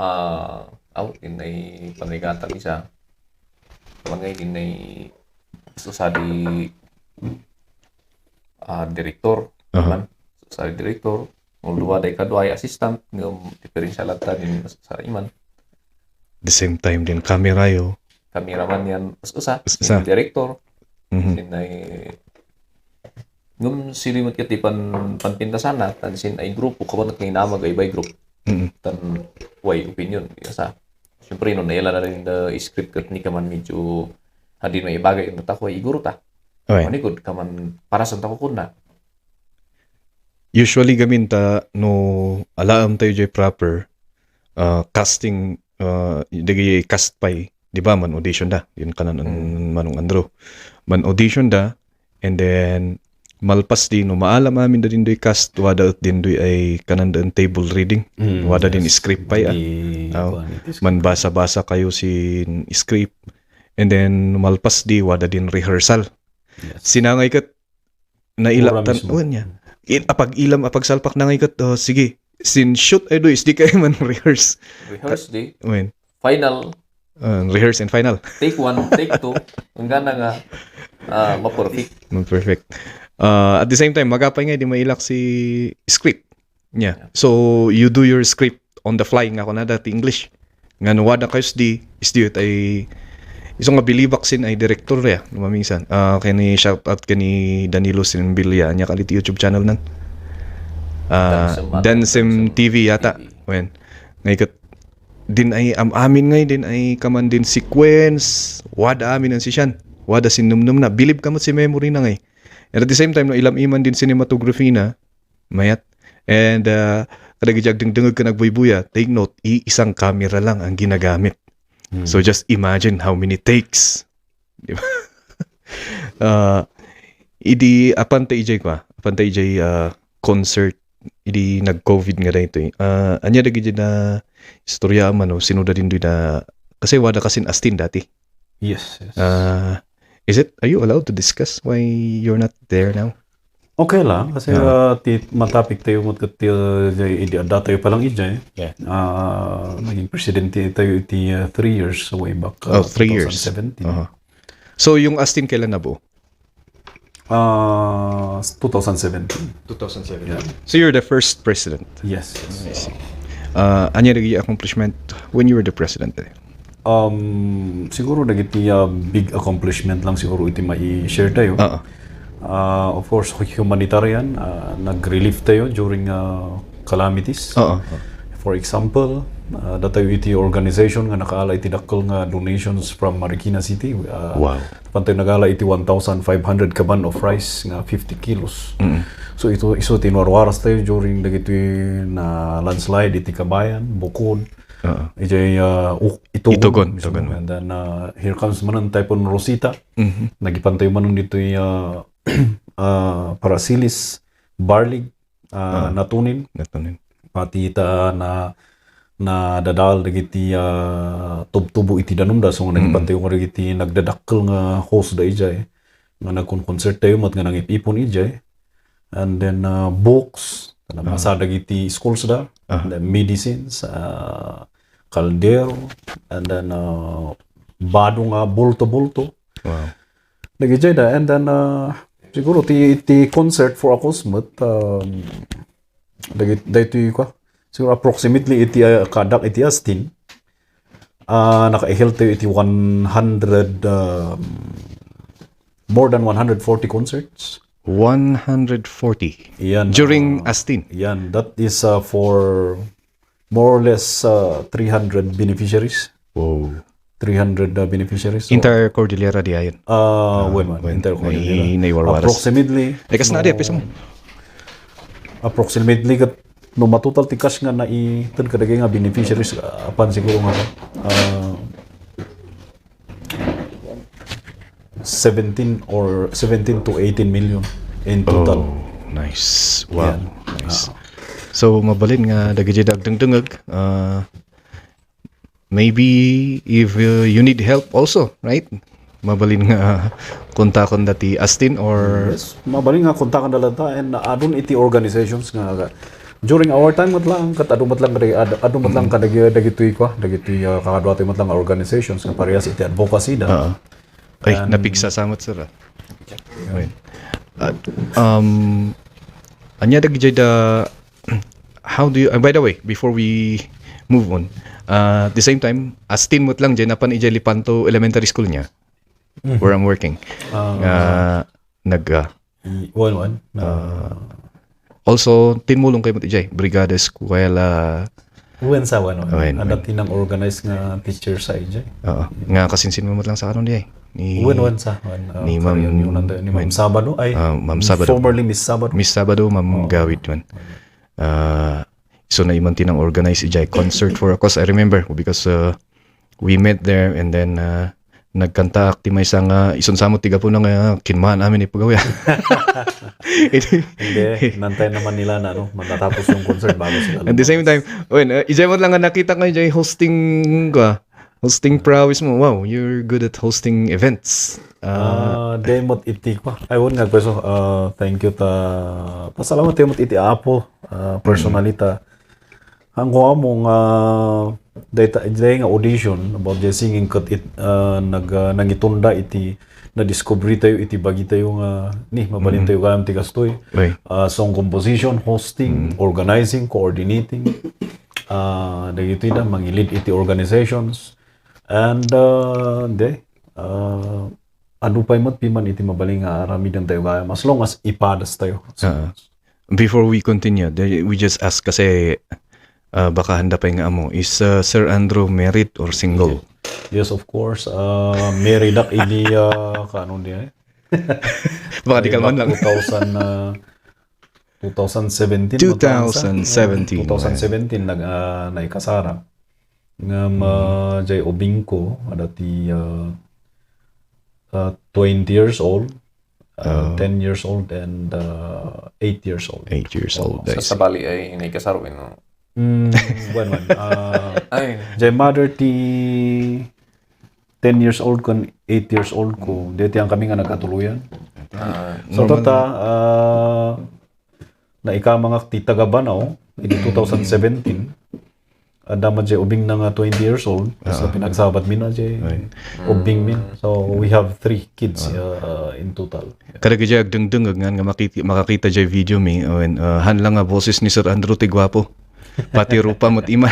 Ah, aw, inay panrigatan isa. Mangay inay so sa di, ah, director, Aha. man. So sa di director, ulduwa day kadwa ay assistant, ngem differential at din sa iman. The same time din, camera yo. Cameraman yan, us-usa, Us-usa. si director, Mhm. sin ay, ngem sino met ket ti pan-, panpintasana, tan sin ay grupo, kawan ket nga inamag ay by group. Mm. Tan, way opinion, di sa. Siyempre, no, naila na rin the script ket ni kaman medyo, hadin may ibagay, no, ta, way iguro ta. Okay. Manikod, kaman, para sa tako kunna. Usually gamin ta, no alaem tayo jay proper, ah, casting, ah, dagiti cast pay, di ba, man-audition da, yun kanan an Mm. Manong Andrew. Man-audition da, and then Malpas di, no maalam amin da dindoy cast, wada et dindoy ay kananda en table reading. Mm, wada din yes. Script pay, ah. Di, aw, kuan, it is manbasa-basa kayo sin script. And then, malpas di, wada din rehearsal. Yes. Sinangay ket, nailaktan, Ura mismo. Oh, niya. I-, apag-ilam, apagsalpak na ngay ket, oh, sige. Sin shoot ay do, is di kayo man rehearse. Rehearse di. When? Final. Uh, rehearse and final. Take one, take two. Hanggang na nga, ah, ma-perfect. Ma-perfect. Uh, at the same time, magapay nga, di mailak si script. Yeah. Yeah. So, you do your script on the fly nga kunada ti English. Nga no wada kayo di, is di it ay iso nga bilibak sin ay director ya, no maminsan. Ah, kani shout out kani Danilo Sinbilia, niya kali ti YouTube channel nan. Ah, Dansem, Dansem Dansem T V yata. T V. Wen. Ngay ket, din ay am-amin ngay, din ay kaman din sequence, wada amin an sisian. Wada sinnumnum na. Bilib ka met si memory na ngay. And at the same time, no, ilam-iman din cinematography na, mayat. And, uh, kadagiti agdengdengeg ken agbuybuya, take note, iisang camera lang ang ginagamit. Hmm. So just imagine how many takes. Di ba? Uh, idi, apan ta ijay kwa, apan ta ijay, uh, concert, idi nag-covid nga daytoy. Uh, anya dagiti na istorya man, no? Sino da din da, kasi wada kasin Astin dati. Yes, yes. Uh, is it, are you allowed to discuss why you're not there now? Okay lang, kasi, Yeah. ah, ti, matapik tayo mo ket ti, ah, jay, idi adda tayo pa lang ijay. Yeah. Ah, naging presidente tayo iti, ah, three years way back, ah, Oh, three years. two thousand seventeen. Uh-huh. So, yung Astin kailan nabuo? Ah, two thousand seventeen. Two thousand seventeen. Yeah. So, you're the first president? Yes, yes. I see. Ah, anya naging accomplishment when you were the president, eh? Um, siguro dagiti, ah, big accomplishment lang siguro iti mai-share tayo. Oo. Ah, of course, hu-, humanitarian, ah, nag-relief tayo during, ah, calamities. Oo. For example, ah, datayo iti organization nga nakaala iti dakkel nga donations from Marikina City. Ah, Wow. Pantayo nagala iti one thousand five hundred kaban of rice nga fifty kilos. Mm. So, ito, isu ti inwarwaras tayo during dagiti na landslide iti Kabayan, Bukod, Oo. Ijay, ah, uk-, Itugon, Itugon, mismo. Itugon. And then, ah, here comes manen Typhoon Rosita. Mhm. Nagipan tayo manen ditoy, ah, ah, Paracelis, Barlig, ah, Ah. Natunin. Natunin. Pati ta na, nadadal dagiti, ah, tubtubo iti danumda. So, Mm. nagipan tayo nga dagiti nagdadakkel nga host da ijay. Nga nagkon-concert tayo met nga nangip-ipon ijay. And then, uh, books, Ah. nabasa dagiti schools da, Ah. the medicines, uh, kaldero, and then, uh, bado nga bulto-bulto. Wow. Dagiti da, and then, uh, siguro ti, ti concert for a cosmet, um, dagit-, daytoy ka. Siguro approximately iti, uh, kadak iti Astin. Ah, nakaihil tayo iti one hundred, um, more than one hundred forty concerts. One hundred forty? Yan, During ah, Astin? Yan, that is, uh, for more or less, uh, three hundred beneficiaries. Wow. Three hundred, uh, beneficiaries. So, Entire Cordillera di ayan? Ah, Ah, well, man, well, entire Cordillera. Nai-, naiwarwaras. Approximately, Eh, kas na di, no, apis mo? Approximately, kat-, no matotal ti cash nga naited kadagiti nga beneficiaries, ah, apan siguro nga, ah, seventeen or seventeen to eighteen million in total. Oh, nice. Wow, Yan. Nice. Ah. So, mabalin nga dagiti dagdengdengeg, ah, maybe if, uh, you need help also, right? Mabalin nga kontakon da ti Astin or Yes, mabalin nga kontakon da latta and adun iti organizations nga, nga during our time met lang, kat adu met lang kadag-, ad-, adu met lang Mm. kadag-, dagitoy kwa, dagitoy, uh, kakadua tayo met lang nga organizations nga parehas iti advocacy da. Oo. Ay, And napigsa sa met, sir, ah. Okay. At, um, anya dagiti da, how do you, uh, by the way, before we move on, uh, at the same time, Astin met lang, jay napan ijay Lepanto Elementary School niya, Mhm. where I'm working. Ah. Nga, nag, ah, I-, wan, wan. Ah, also, tinmulong kayo met ijay, Brigada Eskwela. Wen sa, wan, wan. Wen, Adda wen. Ti nang-organize nga teacher sa ijay. Oo. Nga kasinsin mo met lang sa kanon di ay. Ni, Wen, wan sa, wan. Ah, ni Ma'am, ni Ma'am wen. Sabado, ay, Ah, Ma'am Sabado. Formerly Miss Sabado. Miss Sabado, Ma'am Oo. Gawid, wen. Ah, so na iman ti nang-organize ijay concert for a cause. I remember because, uh, we met there and then, uh, nagkantaak ti maysa nga isunsamot ti gapuna nga kinmaan amin ipagaw ya. Hindi, nantay naman nila na, ano, matatapos yung concert bago sila lumabas. At the same time, when, uh, ijay mo lang nga nakita ko, ijay hosting ko, ah. Hosting prowess mo. Wow, you're good at hosting events. Ah, Ah, di mo iti ko. Ay, wala nga, pweso, ah, thank you ta, pasalamat tayo mo iti Apo, ah, personally ta. Ang kuha mo nga, dayta-, day nga audition about the singing ket it, ah, nag-, ah, nangitunda iti, nadiscovery tayo iti bagi tayo nga, ni, mabalin tayo gayam ti kastoy. Right. Ah, song composition, hosting, organizing, coordinating. Ah, dagitoy da, mangilid iti organizations. And, ah, de, ah, adu pay met piman iti mabalin nga aramiden tayo gayam, as long as ipadas tayo. Ah. Before we continue, the, we just ask kasi, ah, baka handa pay nga amo, is, ah, Sir Andrew married or single? Yes, of course. Ah, married ak idi, ah, kaano di ay? Baka di ka man lang. Two thousand, ah, two thousand seventeen, two thousand seventeen, two thousand seventeen, nag-, ah, naikasara. Ngem, ah, jay ubing ko, adda ti, ah, ah, twenty years old, ah, ten years old, and, ah, eight years old. Eight years old, I see. Sa sabali ay naikasaro, no? Mm, bueno, man. Ah, ay. Jay mother ti ten years old kon eight years old ko, deti ang kami nga nagkatuluyan. Ah. So, normal. Tota, ah, naikamangak ti taga Banao, idi two thousand seventeen. Adda met jay ubing na nga twenty years old. Basta pinagsabat mi na jay ubing mi. So, we have three kids, uh, in total. Kada gidi agdengdeng, agnan nga makiti-, makakita jay video mi, awen, uh, han lang nga boses ni Sir Andrew ti guapo. Pati rupa met iman.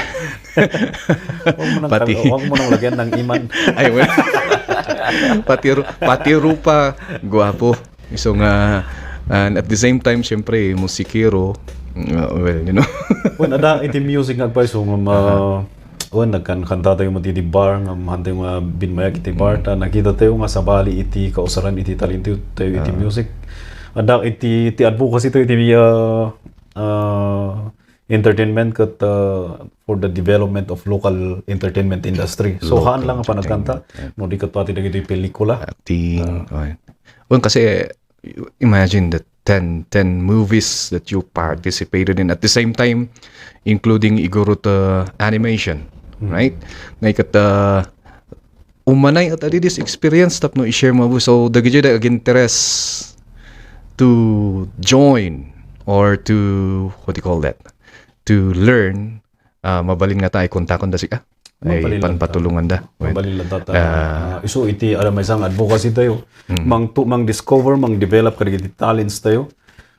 Huwag mo nang Pati kal-, huwag mo nang lagyan ng iman. Ay, well. Pati ru-, pati rupa, guapo. So nga, and at the same time, siyempre, musikero, uh, well, you know. Well, ada iti music nga agpayso nga ma-, Aha. Wen, nagkankanta tayo met iti bar, nga han tayo nga binmayag iti bar, ta nakita tayo nga sabali iti kausaran iti talento tayo iti music. Ada iti, iti advocacy tayo iti, ah, ah, entertainment ket, ah, for the development of local entertainment industry. So, haan lang nga panagkanta, no di ket pati dagiti pelikula. Acting, okay. Well, kasi, imagine that ten, ten movies that you participated in at the same time, including iguro ta animation, right? Nga ikat, ah, umanay at adidis experience tapno i-share mo. So, dagiti da ag-interest to join or to, what do you call that? To learn, ah, mabalin nga ta ay kontakon da sika. Ay, mabalin lang ta. Panpatulungan da. Mabalin lang ta, ta. Ah. Ah, isu iti, alam, isang advocacy tayo. Mm. Mang tu-, mang discover, mang develop kadagiti talents tayo.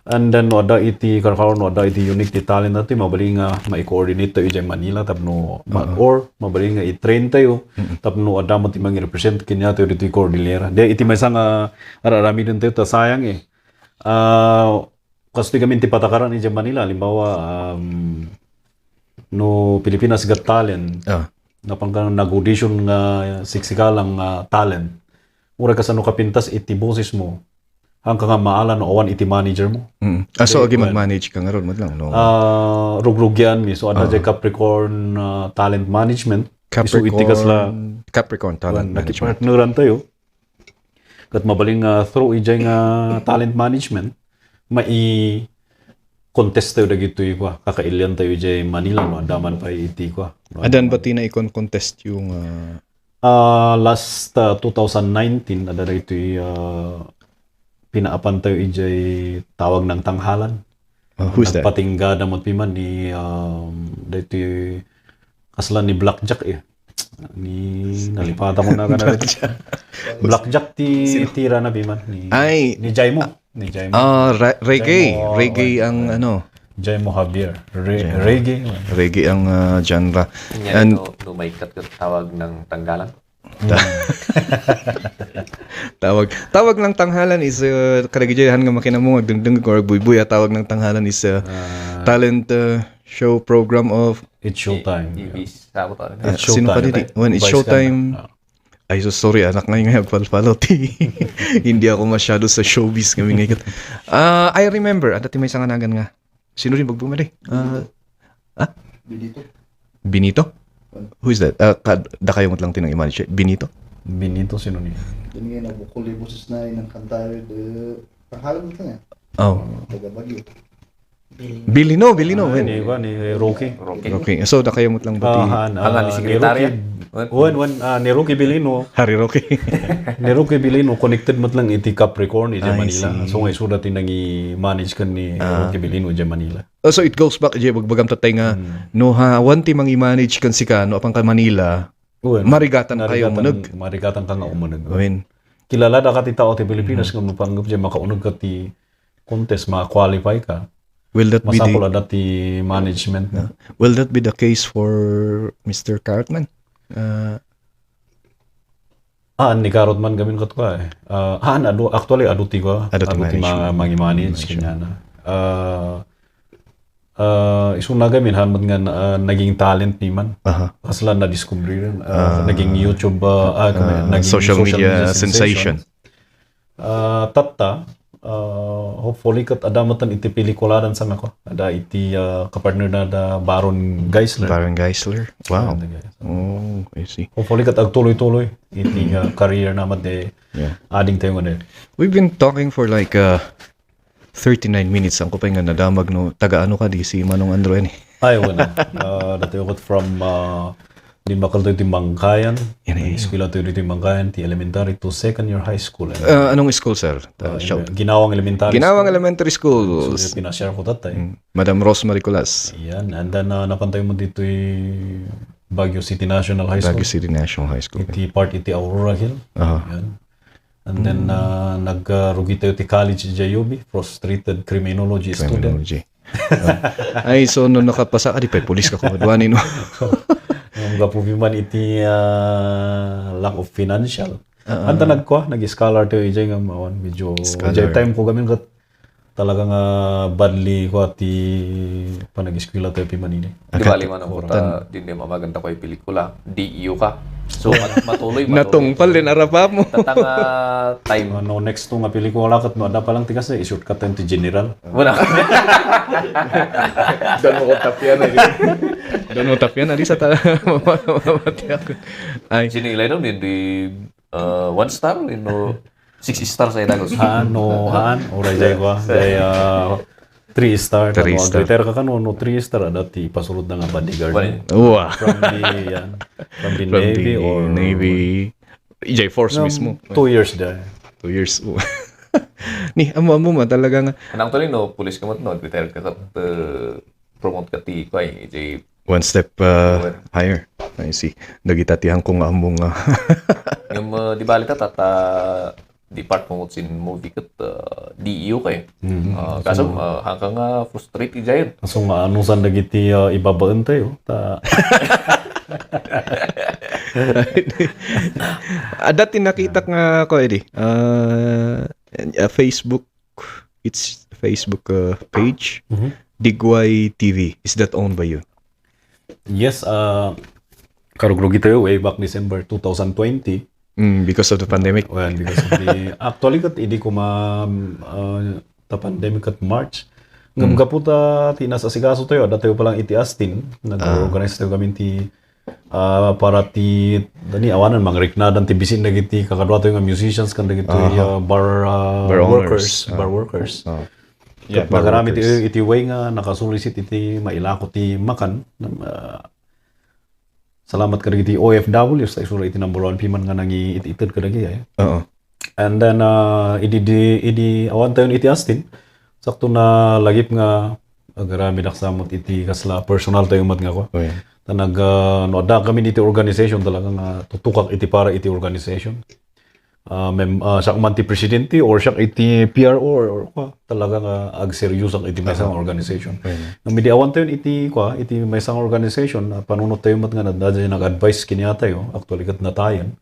And then, no, ada iti, karkaro, no, ada iti unique ti talent natin, mabalin nga mai-coordinate tayo dyan Manila, tapno, ma-, or mabalin nga i-train tayo, tapno ada mo ti mang represent kanya tayo dito yung Cordillera. Di, iti may isang, ah, araramiden tayo, ta sayang eh. Ah, Kastoy kami ti patakaran idiay Manila, halimbawa, um, no Pilipinas Got Talent, napan ka nag-audition nga sexy ka lang nga talent. Uray kasano ka pintas iti boses mo, haan ka nga maala no awan iti manager mo. Mm. Ah, so, agi mag-manage ka ngarud, madlang, no? Ah, rugrugian mi. So, ada jay Capricorn, ah, Talent Management. Isu iti kasla, Capricorn Talent Management. Nakipartneran tayo. Ket mabalin nga through ijay nga talent management, mai-contest tayo dagitoy kua, kakailian tayo ijay Manila, no? Adda man pay iti kua, no? Adan ba ti naikon-contest yung, ah, Ah, last, ah, two thousand nineteen, adda dagitoy, ah, pinaapan tayo ijay Tawag ng Tanghalan. Ah, who's that? Nagpatingga da met piman ni, um, daytoy kasla ni Blackjack, eh. Ni, nalipatan ko na ka na. Blackjack. Blackjack ti, sino? Tira na piman ni, ay, ni Jaimo. Ni Jaimo. Ah, re-, reggae. Jaimo, reggae ang, ano. Jaimo Javier. Re-, Jaimo. Reggae. Reggae ang, ah, genre. Kanya. And ito, lumaikat ka Tawag ng Tanggalan? Ta-, Tawag, Tawag ng Tanghalan is, uh, kadagiti han nga makinamung, agdengdeng, or agbuybuy, ah, Tawag ng Tanghalan is, uh, ah, talent, uh, show program of It's Showtime. A B C, sabo to, ano? Ah, sino pa didi? When it's Showtime. Ah. Ay, so sorry, anak nga yung agpalpalo. Hindi ako masyado sa showbiz kami ngayon. Ah, I remember, ada ti may sanganagan nga. Sino rin magbumali? Ah, ah? Benito. Benito? Who is that? Ah, ka-, da kayo lang tinang i-manage. Benito? Benito, sino ni? Yun nga, nabukol yung boses na, yung kanta, eh, kahalan ka nga. Oh. Taga Baguio. Bilino, Bilino. Ah, Wen. Ni, ni Rocky. Rocky. Okay, so nakayamot lang ba ti Ah, han, Ang ah, ni ni sekretarya? Rocky. Wen, wen, ah, ni Rocky Bilino. Harry Rocky? Ni Rocky Bilino, connected met lang iti Capricorn, iti I Manila. see. So, nga isu dati nangi-manage kan ni Ah. Rocky Bilino, iti Manila. Oh, so it goes back, jay, bagbagam tatay nga, Hmm. no, ha, awan ti mangi-manage kan sika, no, apan ka Manila, Wen, marigatan kayo narigatan, umuneg. Marigatan ka nga umuneg. Wen. Kilala da ka ti tao ti Pilipinas, nga mapanggap jay makauneg ka ti contest, ma-qualify ka. Will that be the, Masapul ada ti management. Will that be the case for Mister Cartman? Uh, Ah, ni Cartman gamin kat ko eh. Ah, ah, adu, actually, adu ti ko. Adu ti Adu ti management. ma-, mangi-manage, Management. kanya na. Ah, ah, isu na gamin, han met nga, ah, naging talent ni man. Aha. Kasla na-discover rin. Ah. Ah, naging YouTube, ah, ah, Ah, naging social media sensation. Ah, tatta, ah, hopefully ket adda met iti pelikuladan sa nako. Ada iti, ah, kapartner na da Baron Geisler. Baron Geisler. Wow. Baron Geisler. Oh, I see. Hopefully ket agtuloy-tuloy iti, ah, career na met de Yeah. adding tayo nga de. We've been talking for like uh, thirty-nine minutes. Ang kupay nga nadamag no, taga ano ka, di si Manong Andrew, ani? Ay, wala. Ah, dati ako from, ah, di bakal tayo ti Mangkayan. Yan eh. Eskwela tayo dito yung Mangkayan, ti elementary to second year high school. Uh, anong school, sir? Uh, Ah, shout. Ginawang Elementary Ginawang School. Elementary School. So, pinashare ko tatay. Mm. Madam Rosemary Colas. Yan. And then, uh, napan tayo mo dito yung Baguio City National High School. Baguio City National High School. Iti part iti Aurora Hill. Aha. Yan. And then, uh, nagrugi tayo ti college iti U B, frustrated criminology student. Criminology. Ah. Ay, so no nakapasa ka, di pa pulis ka kumadwani, no? Ang gapu man iti, ah, lack of financial. Ah. Anta nagkua, nag-scholar tayo ijay nga mawan. Medyo, Scholar. Ijay time ko gamin kat talaga nga badly ko ati panag-eskwela tayo pimanini. Di Akat- bali man ang puta, di, di mamagan ta ko yung pelikula. D E U ka. So, mat- matuloy, matuloy. Natungpal din arapa mo. Tatanga time. Ano, next to nga pelikula kat no, ada pa lang tikas eh, i-shortcut tayo ti general. Wala. Doon mo kong tapyan eh. Doon mo tapyan, ali sa ta-, mamati ako. Ay, Sino ilay daw, di, di, uh, one star, you know, six star sa idalos. Ano, han, oray jay ko, jay, ah, three star. Three Ano, star. retire ka kano, no, three star, ada ti pasulod na nga bodyguard. Wala. Wow. From the, yan, from the From Navy the or Navy. J Force Um, mismo. Two years there. Two years. Ni, amo, amo, ma, talaga nga. Anang tuloy, no, pulis ka mo, no, retire ka, kat, uh, promote ka ti, kay, jay, One step uh, Well. higher. I see. Dagita ti hangko nga amo nga. Yung, uh, di bali ta, tata, di part mo sin movie kat, uh, D E U kayo. Mhm. Uh, kaso, uh, hangka nga frustrate, ijay. So nga, ano san dagiti, ah, ibabaen tayo? Ta- Ada ti nakita nga ko, edi. Uh, uh, Facebook, it's Facebook uh, page. Mhm. Digway T V. Is that owned by you? Yes, ah, karugrugi tayo way back December two thousand twenty. Mm, because of the pandemic. Well, because of the, actually, kat idi kuma, ah, ta pandemic at March. Ngam gapu ta ti nasasikaso tayo, ada tayo palang iti Astin, nag-organize tayo kami ti, ah, para ti, dani awanan, mangriknadan ti bisin dagiti kakadua tayo nga musicians kan dagiti, ah, bar, ah, Bar owners. workers, Ah. bar workers. Oh. Yeah, nagarami ti, iti way nga nakasulisit iti mailako ti makan. Ah, salamat kadagiti O F Ws, ta isura iti number one piman nga nangi-it-ited kadagiti, eh. Oo. And then, ah, idi, di, idi awan tayo iti Astin, sakto na lagip nga agarami daksamot iti kasla personal tayo mat nga ko. Oh, yeah. Ta nag, ah, no, adda kami iti organization talaga nga tutukak iti para iti organization. Ah, mem-, ah, siak man ti presidente or siak iti P R O or, or, kwa, talaga nga agseryosak iti maysa nga organization. Ngem idi awan tayo iti, kwa, iti maysa nga organization, ah, panunot tayo met nga nag-advise kaniatayo, actually ket natayen.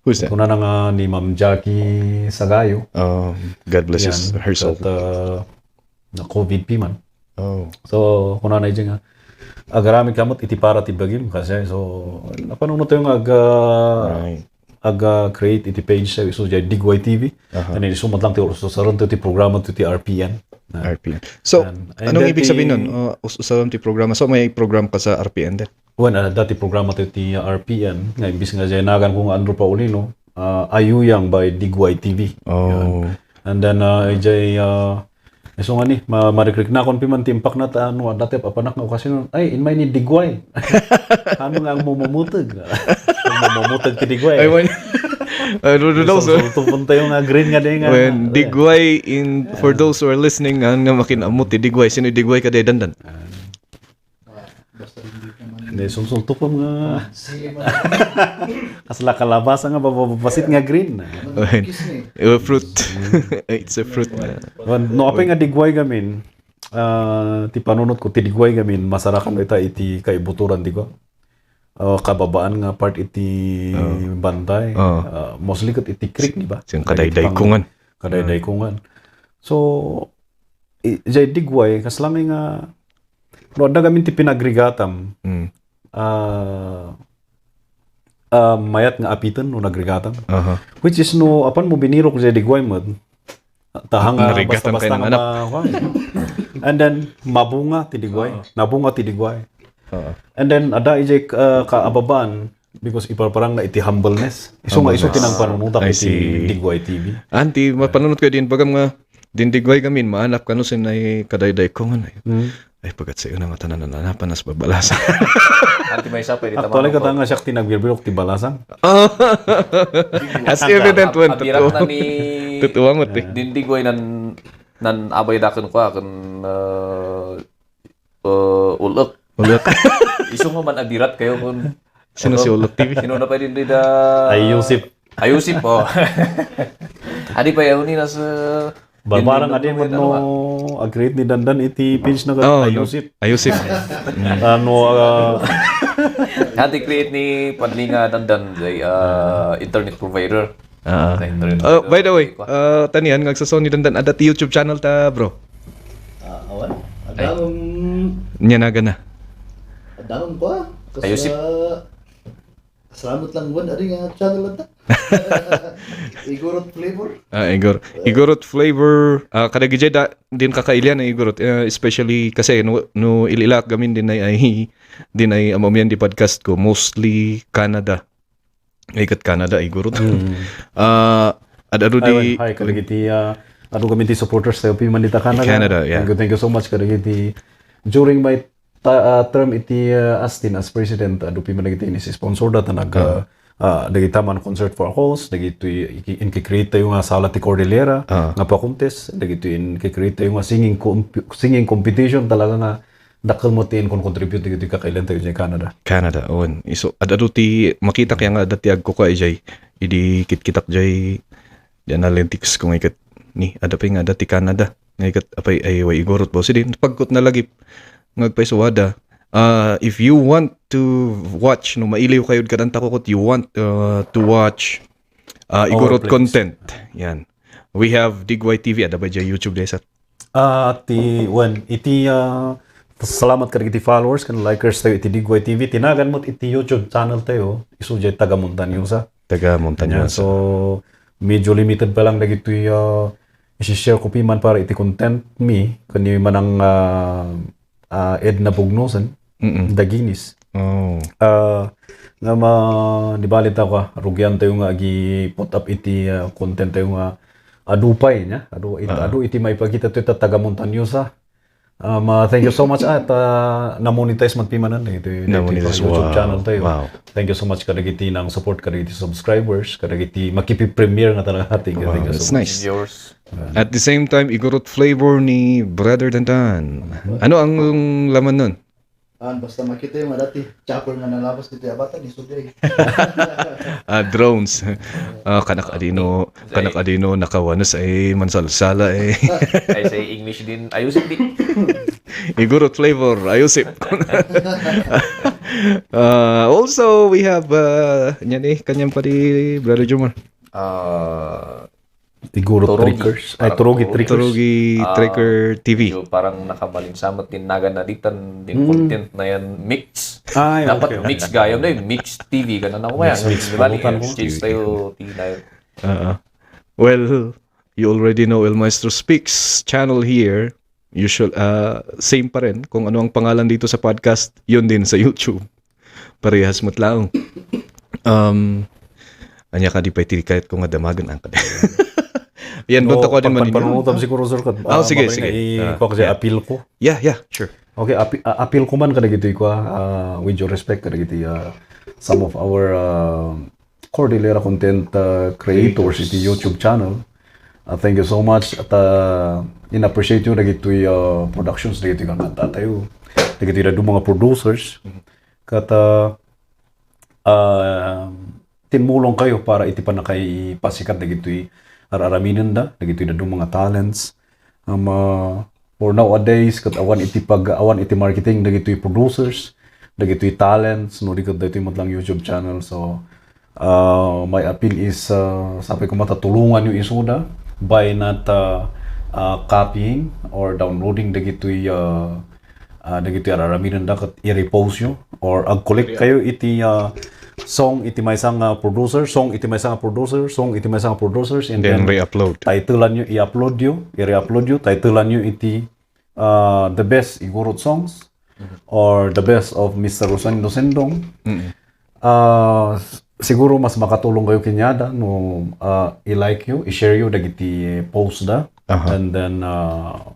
Who's that? Kunana nga ni Ma'am Jackie Sagayo. Um, God bless his, Yan, her soul. Ket, ah, na COVID piman. Oh. So, kunana iti nga, agarami ka met iti para ti bagim, kasi, so, napanunot tayo nga aga, Right. aga create iti page sa isu jay Digway T V. Aha. Then, isu met lang ti ursusaran ti programa ti R P N. Ah. R P N. So, Yan. And anong then ibig ti- sabihin nun? Uh, us-, usaran ti programa. So, may program ka sa R P N din? Wen, ah, dati programa tayo ti, ah, R P N, nga imbis nga jay nagan ko nga Andrew Paulino, ah, Ayuyang by Digway T V. Oh. Yan. And then, ah, ijay, ah, isu nga ni, ma-, marikriknakon piman ti impakna ta, ano, dati apanak nga okasyon, ay, inmay ni Digway. Ano nga ang mumumuteg? Ang mumumuteg ti Digway. Ay, wan-, I don't know, sir. Sulsultupon tayo nga green nga di nga. When Digway in, for those who are listening, nga, nga makin-ammo ti Digway, sino Digway ka, Dandan? Ah. Basta hindi naman. Hindi, sulsultupon nga. Sili man. Kasla kalabasa nga bababasit nga green. Ano, kiss ni? Eh, fruit. It's a fruit na. Wan, no, apay nga Digway gamin, ah, ti panunot ko, ti Digway gamin, masarakan ita iti kaibuturan, di ko? Ah, kababaan nga part iti Oo. bantay. Oo. Ah, mostly ket iti creek, di ba? Siyang Dagiti kadayday pang-, kungan. Kadayday kungan. So, i-, jay Digway, kasla nga, no, adda gamin ti pinagrigatam. Mm. Ah, ah, mayat nga apiten no nagrigatam. Aha. Which is no, apan mo binirok jay Digway met, tahang, ah, Narigatan basta-basta kayo nga anak. ma-, kuwan. And then, mabunga ti Digway. Oo. Nabunga ti Digway. Oo. And then, ada ijay, ah, kaababaan, because iparparang na iti humbleness. Isu nga isu Humbleness. ti nang panunutak I iti see. Digway T V. Anti, mapanunot ko din, bagam nga, din Digway gamin, maanap kano sin ay kadayday ko nga na. Mm. Ay, pagkat sa iyo na nga tanan na napanas babalasa. Anti may isa, pwede Actually, tamang kata nga siya ti nagbirbirok ti balasang. Ah. As evident Ab-, when abirak totoo. na ni Totoo mo, te. Din Digway nan, nan abay dakon ko, akon, uh, uh, ulok. Ulok. Isu nga man abirat kayo kun Sino si Ulok T V? Sino na pwede din da Ay, Yusip. Ay, Yusip, oh. Adi pa yun, ni nasa Barbarang Hindi adi mo naman, no, ano, ah. Agree ni Dandan iti page na Oh, Ay, no. Yusip. Ay, Yusip. Mm. Ano, ah, Adi create ni Padli nga Dandan, jay, ah, internet provider. Ah. Sa internet Oh, provider. by the way, Kwa. ah, tanian, nga agsasaw ni Dandan, adda ti YouTube channel ta, bro. Ah, awan? Ay. Adda akong Nya naga na. Adda akong kwa? Kas-, Ayusip. ah, Salamat lang, Juan. Ari nga channel lang ta. Igorot Flavor. Ah, Igor-, Igorot Flavor. Ah, kadagiti da, din kakailian na Igorot. Eh, especially kasi no, no ililaak gamin din ay, ay, din ay amamian di podcast ko. Mostly Canada. Ay, kat Canada, Igorot. Mm. Ah, ad-, adu Ay, di wen, hi, kadagiti, ah, adu kami ti supporters tayo, piman dita Canada. Canada, yeah. Thank you, thank you so much, kadagiti. During my ta-, ah, term iti, ah, Astin as president, adu piman dagiti ini-sponsor da ta nag, Ah. ah, ah, dagita man Concert for a Cause, dagiti iki-, inki-create tayo nga Sala ti Cordillera, Ah. nga pa-contest, dagiti inki-create tayo nga singing comp-, singing competition talaga nga dakkel mo ti inkon-contribute dagiti kakailan tayo idiay Canada. Canada, on. Isu, ad-adu ti makita kaya nga adda ti agkuka idiay, idi kitkitak diay, di analytics ko nga ikat ni, adda pay nga adda ti Canada. Nga ikat apay ay way Igorot ba? Sidi, pagkot na lagi nga agpaysuada. Ah, if you want to watch, no, mailiw kayo kadanta ko, you want, uh, to watch, uh, Our Igorot playlist. content. Yan. We have Digway T V, ada ba dyan YouTube, Desat? Ah, ti, wen, iti, ah, salamat kadagiti followers ken likers tayo iti Digway T V. Tinagan mo iti YouTube channel tayo, isu dyan taga Montañosa. Taga Montañosa. Yan, so, medyo limited pa lang dagitoy, ah, isi-share ko piman para iti content mi, kani manang, ah, ah, Edna Bugnosen, Mm-mm. Daginis. Oh. Ah, nga ma-, di bali ta ka, rugian tayo nga agi-put up iti, ah, content tayo nga adu pay, nya? Adu, it-, Ah. adu iti maipakita tayo ta taga Montañosa. Ah, ma-, thank you so much at, ah, na-monetize man pimanan, eh, iti, iti Namonetize, YouTube wow. channel tayo. Wow. Thank you so much kadagiti nang support, kadagiti subscribers, kadagiti makipi-premiere nga talaga. Thank you, Wow, thank you so that's much. nice. Viewers. At the same time, Igorot Flavor ni Brother Dandan. Ano ang laman nun? Ah, basta makita yung mga dati, chopper nga nalabas dito, abata, ni Suday. Ah, drones. Ah, kanak adino, kanak adino, nakawanas ay mansalsala eh. Ay, sa English din, ayusip di. Igorot Flavor, ayusip. Ah, also, we have, ah, yan eh, kanyang pa di Brother Jomar. Ah, Igorot Turugi. Trekkers. Ay, Parang Turugi Turugi. Trekkers. Turugi Ah, Trekker T V. Medyo parang nakamalinsamat din nagan na ditan, din Mm. content na yan, mix. Ay, Dapat okay. mix gayam na yun, mix T V ka na naman. Mix, mix. Di ba, Pabutan ni ko. Exchange tayo, T V na yun. Oo. Well, you already know El Maestro Speaks channel here. Usual, ah, same pa rin. Kung ano ang pangalan dito sa podcast, yun din sa YouTube. Parehas met laeng. Um, Ania kadi pay ti kayatko nga damagen, angkad. Yan, no, dunta ko din pagpan-, maninyo. Panunutam siguro, sir, kad, ah, ah, sige, sige. I-, ah, kuwan kasi, yeah, appeal ko. Yeah, yeah, sure. Okay, api-, a-, appeal ko man kadagitoy kuwa, ah, with due respect kadagiti, ah, some of our, ah, Cordillera content, ah, creators iti YouTube channel. Ah, thank you so much. At, ah, in-appreciate you dagitoy, ah, productions dagitoy kankanta tayo. Dagitoy dadduma nga producers. Kat, ah, ah, tinmulong kayo para iti pannakaipasikat dagitoy ar-aramidenda, dagitoy dadduma nga talents. Am, ah, for nowadays, ket awan iti pag-, awan iti marketing dagitoy producers, dagitoy talents, no, di ket dagitoy met lang YouTube channel. So, ah, my appeal is, ah, sapay koma ta tulonganyo isuda by not, ah, ah, copying or downloading dagitoy, ah, ah, dagitoy ar-aramidenda ket i-repost yo or ag-collect kayo iti, ah, song iti maysa nga producer, song iti maysa nga producer, song iti maysa nga producers, and then, then re-upload. Titlean yo, i-upload yo, i-re-upload yo, titlean yo iti, ah, the best Igorot songs or the best of Mister Rosendo Sendong. Mm. Ah, s-, siguro mas makatulong kayo kaniada no, ah, i-like yo, i-share yo dagiti post da. Aha. And then, ah,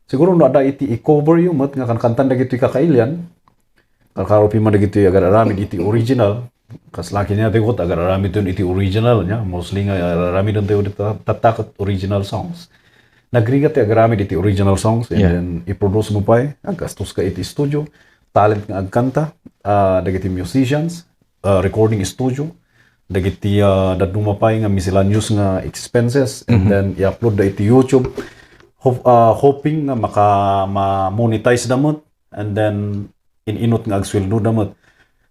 siguro no adda iti i-cover yo met nga kankantan dagitoy kakailian, karkaro pay man dagitoy agar-aramid iti original. Kasla kaniada ti got, agar-aramidton iti original, nya. Mostly nga agar-aramidon tayo dita, tatta ket original songs. Nagrigat ti agaramid iti original songs, and, yeah, then i-produce mo pay, aggastos ka iti studio, talent nga agkanta, ah, dagiti musicians, ah, recording studio, dagiti, ah, dadduma pay nga miscellaneous nga expenses, and, mhm, then i-upload da iti YouTube. Hof-, ah, hoping nga maka-, ma-monetize da met, and then in-inut nga agsueldo da met.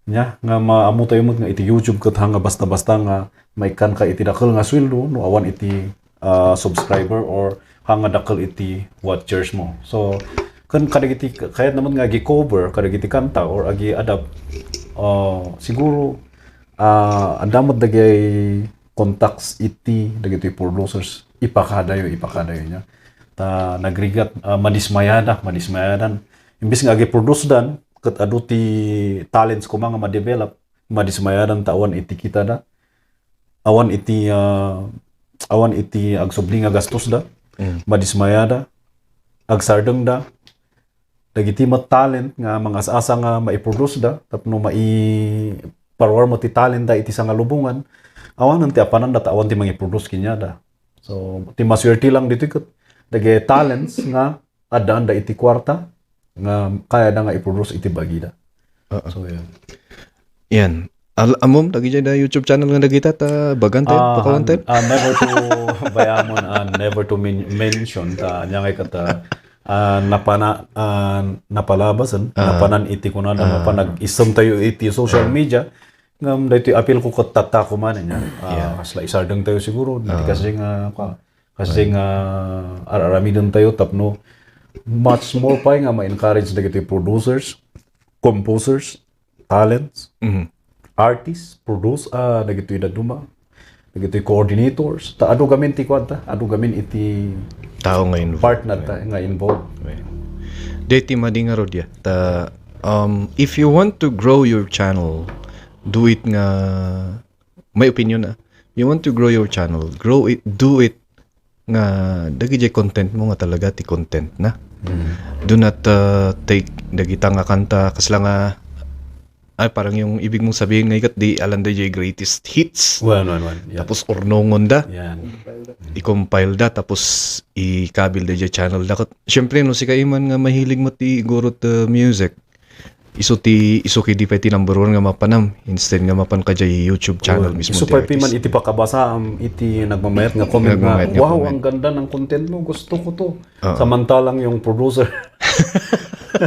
Nya, nga maammo tayo met nga iti YouTube ket ha nga basta-basta nga maikkan ka iti dakkel nga sueldo no awan iti, ah, subscriber or ha nga dakkel iti watchers mo. So, ken kadagiti kayat naman nga agi-cover kadagiti kanta or agi-adapt, ah, siguro, ah, adda met dagiti contacts iti dagiti producers, ipakadayo, ipakadayo nya. Ta nagrigat, ah, madismayada, madismayadan. Imbes nga agi-produce dan, ket adu ti talents koma nga ma-develop, madismayadan ta awan iti kitada, awan iti, ah, awan iti agsubli nga gastos da, mm, madismayada, agsardeng da, dagiti met talent nga mangas-asa nga maiproduce da tapno maiparuar met ti talent da iti sangalubongan, awanen ti apanan da ta awan ti mangiproduce kaniada. So, ti masuerte lang ditoy ket dagiti talents nga addaan da iti kuarta nga kaya da nga iproduce iti bagida. Oo. So, yan. Yan. Al-, ammom, dagiti da YouTube channel nga dagita, ta bagan tayo, ah, pakawan tayo? Ah, never to, bayamon, ah, never to men-, mention, ta, anya ngay kata, ah, napana-, ah, napalabasen, ah, napanan iti kunada, ah, mapan nag-isem tayo iti social, ah, media, ngem daytoy appeal ko ket tattako man, nya. Ah, yeah, kasla isardeng tayo siguro, di, ah, kasi nga, ka-, kasi, right, nga ar-aramiden tayo tapno much more pay nga ma-encourage dagiti producers, composers, talents, mhm, artists, produce, ah, dagitoy dadduma, dagitoy coordinators. Ta adu gamin ti kuanta, adu gamin iti tao nga involved, partner ta, nga involved. Right. Deti madi nga rodya. Ta, um, if you want to grow your channel, do it nga, my opinion, ah, you want to grow your channel, grow it, do it nga dagiti content mo nga talaga ti content na. Mm. Do not, uh, take dagita nga kanta, kasla nga, ay, parang yung ibig mong sabihin nga ikat di alam da jay greatest hits. Wen, wen, wen. Yeah. Tapos urnongon da. Yan. I-compile da, tapos ikabil da jay channel da. Kat-, syempre, no, sika iman nga mahilig mo ti gurot, uh, music, isu ti, isu kidi pay ti number one nga mapanam, instead nga mapan ka jay YouTube channel mismo. Isu pay piman iti pakabasa, um, iti nagmamayat nga comment nga, nagmamayat nga "Wow, comment. Ang ganda ng content mo, gusto ko to." Oo. Samantalang yung producer.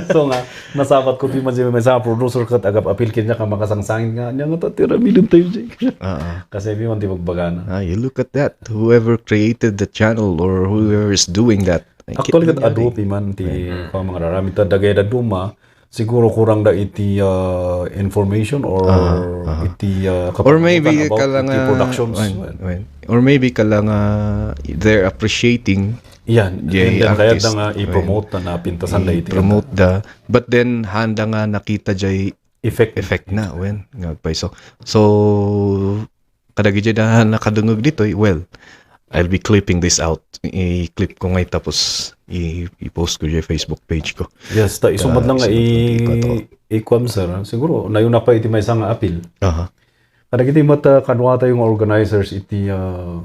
So nga, nasabat ko piman si may sa producer kat agap-apil kanya ka makasangsangin nga, "Anya nga ta, tiramidem tayo, jay." Oo. Kasi piman ti magbagana. Ah, you look at that. Whoever created the channel or whoever is doing that, ay, actually, kat adu piman ti, mm, mga raramid ta dagay da duma, siguro kurang da iti, ah, information or, ah, ah, iti, ah, or maybe kapanunotan about kala iti nga productions. Wen, wen. Or maybe kala nga they're appreciating, yan, jay, and then kayat da artist, nga i-promote, wen, na napintasan da iti i-promote kanta da. But then, handa nga nakita jay effect, effect na, wen, nga agpayso. So, Kadagiti da nakadungog ditoy, well, I'll be clipping this out. I-clip ko ngay tapos i-, i-post ko diay Facebook page ko. Yes, ta isu met lang nga i-, ikuan, sir, ha? Siguro, nayon na pa iti maysa nga apil. Aha. Kadagiti met, ah, kaduatayo nga organizers iti, ah,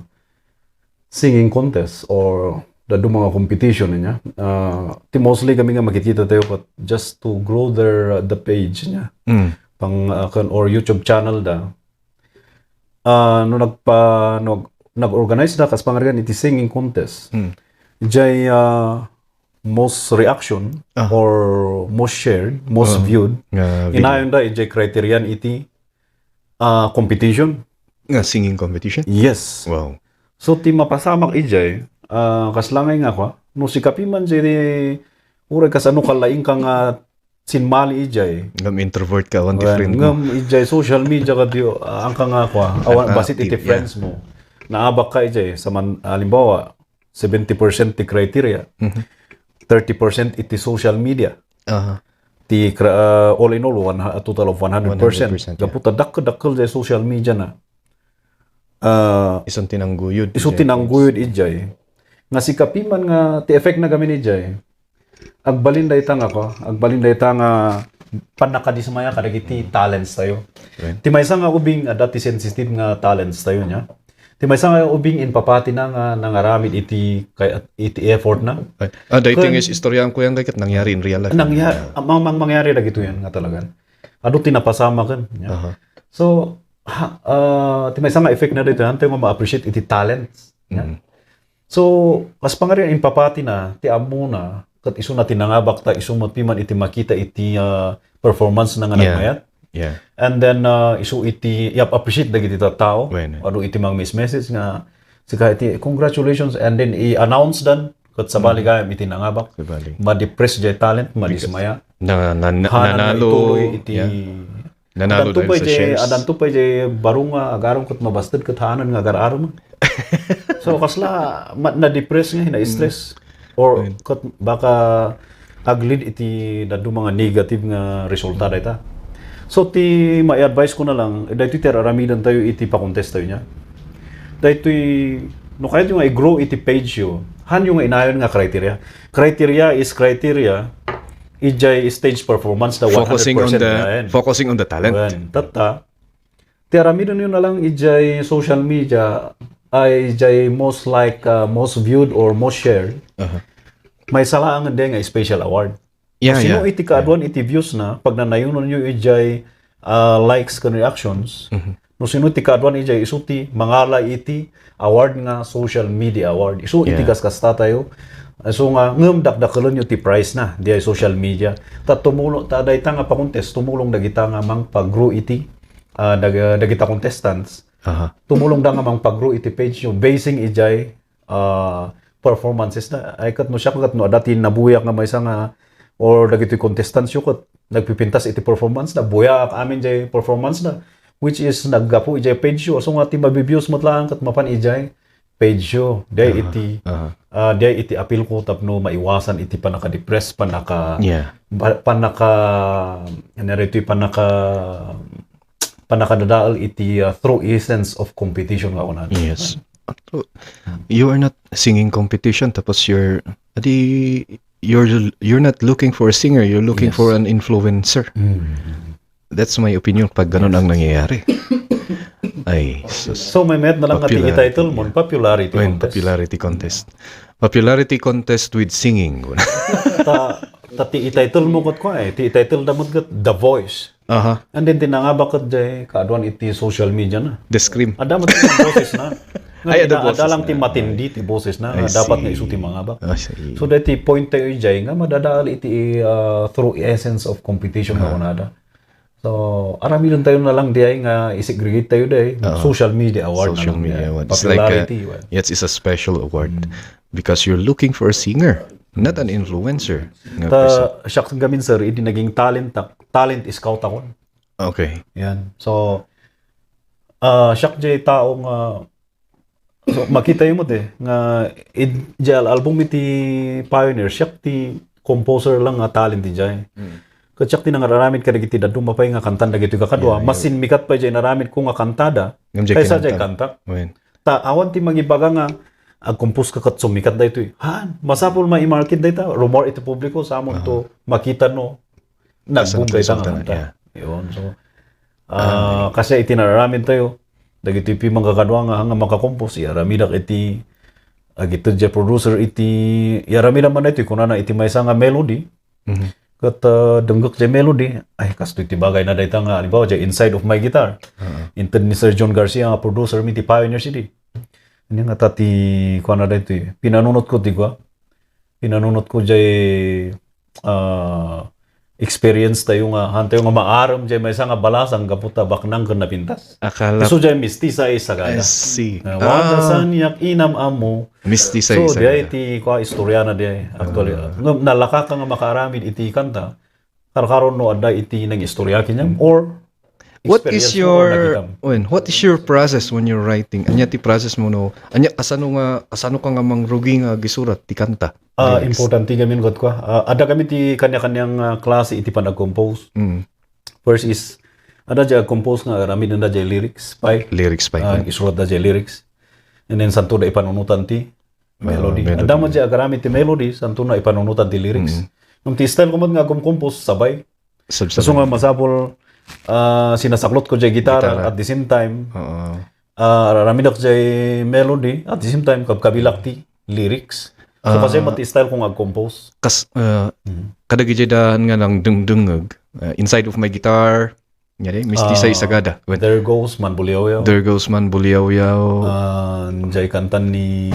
singing contest or dadduma nga competition niya. Ah, ti mostly kami nga makikita tayo, but just to grow their, uh, the page niya. Mm. Pang, ah, kan, or YouTube channel da. Ah, no nagpa-, no, nag-organize da, kas pangarigan iti singing contest. Mm. Jay, ah, most reaction Ah. or most shared, most Ah. viewed. Nga video. Inayon da, ijay criterion iti, ah, competition. Nga singing competition? Yes. Wow. So, ti mapasamak ijay, ah, kas langay nga kwa, no sikapi man jay, uray kasano kalaing ka nga sinmali ijay. Ngem introvert ka, awan ti Well, friend mo. Ngem ijay social media kadi, ah, ang ka nga kwa, awan, Ang basit iti active, yeah. friends mo. Naabak ka ijay, saman, halimbawa, seventy percent ti criteria, Mhm. thirty percent iti social media. Aha. Ti cra-, ah, all in all, one, a total of one hundred percent. One hundred percent, yeah. Gapu ta dakkel-dakkel jay social media na. Ah, Isun tinangguyod, isu ijay. tinangguyod ijay. Nga sikapi man nga ti effect na gamin ijay. Agbalin dayta nga ko, agbalin dayta nga pannakadismaya kadagiti talents tayo. Right. Ti maysa nga ubing, adda ti sensitive nga talents tayo niya. Ti maysa nga ubing impapati na nga nangaramid iti kay, iti effort na. Ay, ah, daytoy Kun nga is-, istoryahan ko yan, kay ket nangyari in real life. Nangya-, mang-, mang-, mangyari dagito yan nga talagan. Adu ti napasamaken, ya. Aha. So, ha, ah, ti maysa nga effect na daytoy, hantay nga ma-appreciate iti talents, ya. Mm. So, kas pangarian, impapati na, ti ammo na, ket isu na ti nangabak ta, isu met piman iti makita iti, ah, performance na nga Yeah. nagmayat. Yeah. And then, ah, isu iti, i-appreciate dagiti tattao. Wen. Adu iti mga message nga, sika iti, "Congratulations," and then i-announce dan, ket sabali Mm. gayam iti nangabak. Sabali. Ma-depress jay talent, madismaya. Na, na, na, Hanan nanalo, maituloy iti yeah. Nanalo Adanto dahil pay sa jay, shares. Adanto pay jay baro nga agarem ket mabasted ket hanan nga agar-arem. So, kasla, ma-, na-depress nga, na-stress. Mm. Or Right. ket baka ag-lead iti dadduma nga negative nga resulta dayta. So, ti ma-advise ko na lang, daytoy ti ar-aramiden tayo iti pa-contest tayo niya. Daytoy, no kayatyo nga i-grow iti page yo, hanyo nga inayon nga criteria. Criteria is criteria, ijay stage performance da Focusing on one hundred percent the, ayan. focusing on the talent. Ayan. Tatta, ti aramiden yo na lang ijay social media, ay ijay most like, uh, most viewed or most shared. Aha. May salaangan din nga special award. Yeah, Sino yeah, iti kaaduan yeah. iti views na, pagnanayunon yo ijay, uh, likes ken reactions, Mhm. No sino ti kaaduan ijay, isu ti mangala iti award nga social media award. Isu iti Yeah. kaskasta tayo. Isu nga, ngem dakdakelenyo ti prize na, diay social media. Ta tumulo-, ta dayta nga pa-contest, tumulong dagita nga mangpag-grow iti, ah, dag-, dagita contestants. Aha. Tumulong da nga mangpag-grow iti page yo, basing ijay ah, performances na. Ay, ket no siak, ket no adda ti nabuyak nga maysa nga, or dagiti contestants yo, ket nagpipintas iti performance na, buyaak amin jay performance na, which is naggapu ijay page yo. So nga ti mabi-views met laeng ket mapan ijay page yo. Diay Aha, iti, aha. ah, diay iti apil ko tapno maiwasan iti pannaka-depress, pannaka-, Yeah. pa-, pannaka-, ano rito, pannaka-, pannakadadael iti, ah, true essence of competition nga kunana. Yes. You are not singing competition, tapos you're, adi, you're, you're not looking for a singer, you're looking Yes. for an influencer. Mm. That's my opinion pag ganun Yes. ang nangyayari. Ay, sus. So, may met na lang nga ti Popularity, i-title mo, yeah. popularity When contest. popularity contest. Popularity contest with singing. Ta, ta ti i-title mo ket kua eh. Ti i-title da met ket The Voice. Aha. And then, ti nangabak ket jay, kaaduan iti social media na. The Scream. Adda met ti boses na. Nga Ay, adda ina-, adda boses lang na. ti matindi ti boses na. I Nga dapat nga see. isu ti mangabak. I see. So, daytoy point tayo ijay, nga madadael iti, ah, true essence of competition nga Aha. kunada. So, aramiden tayo na lang diay nga i-segregate tayo diay. Oo. Social media award na Social lang media diay. award. It's like a, Popularity, well. yes, it's a special award. Mm. Because you're looking for a singer, not an influencer. Nga Ta, person. siak gamin, sir, idi naging talent tak-, talent scout akon. Okay. Yan. So, ah, siak jay tao nga, so, makita yo met eh, nga id-, jay al-, album iti Pioneer, siak ti composer lang nga talent ijay. Mm. Ket siak ti nangararamid kadagiti dadduma pay nga kantan dagitoy kakadua. Yeah, yeah. Masinmikat pay jay inaramidko nga kantada kaysa jay kantak. Wen. Ta awan ti mangibaga nga agkompos ka ket summikat daytoy. Haan, masapul maimarket dayta. Rumor iti publiko, sa amonto makita no nagboom dayta nga kanta. Yeah. Yun, so, ah, kasi iti nararamid tayo, dagitoy pay mangkakadua nga, nga makakompos, iyaramidak iti, agited jay producer iti, iyaramidak man daytoy, kunana iti maysa nga melody, Mhm. Ket, ah, denggek jay melody, ay, kastoy ti bagayna dayta nga, halimbawa, jay Inside of My Guitar. Oo. Inted ni Sir John Garcia nga producer mi ti Pioneer C D. Ania ngata ti kuana daytoy? Pinanunotko ti kua. Pinanunotko jay, ah, experience tayo nga, han tayo nga maarem jay maysa nga balasang gapu ta baknang ken napintas. Akala Isu jay mistisa a sagada. I see. Ah, wada saniak inam-ammo. Mistisa a sagada. So, diay ti kua istoriana diay. Actually, ah, ngem nalaka ka nga makaaramid iti kanta. Karkaron no adda iti nag-istorya kaniam or experience mo or nakita mo. What is your, when, what is your process when you're writing? Ania ti process mo no? Ania kasano nga, kasano ka nga mangrugi nga agisurat ti kanta? Ah, lyrics. Importante gamin ket kua. Ah, adda kami ti kanya-kanyang, ah, klase iti panag-compose. Mm. First is, adda jay ag-compose nga aramidenda jay lyrics pay. Lyrics pay. Ah, isuratda jay lyrics. And then, santo da ipanunotan ti melody. Ah, melody. Adda man jay agaramid ti melody, santo na ipanunotan ti lyrics. Mm. Ngem ti style ko met nga agkom-compose, sabay. Sabsabay. Kaso nga masapul, ah, sinasaklot ko jay guitar, guitar at the same time. Oo. Ah, aramidek jay melody, at the same time, kabkabilak ti lyrics. So, ah, kasi met ti style ko nga ag-compose. Kas-, ah, mhm, kadagiti daan nga nangdengdengngeg, ah, Inside of My Guitar, nya di, Mistisay, ah, Sagada. There Goes Manbuliawyaw. There Goes Manbuliawyaw. Ah, jay kantan ni,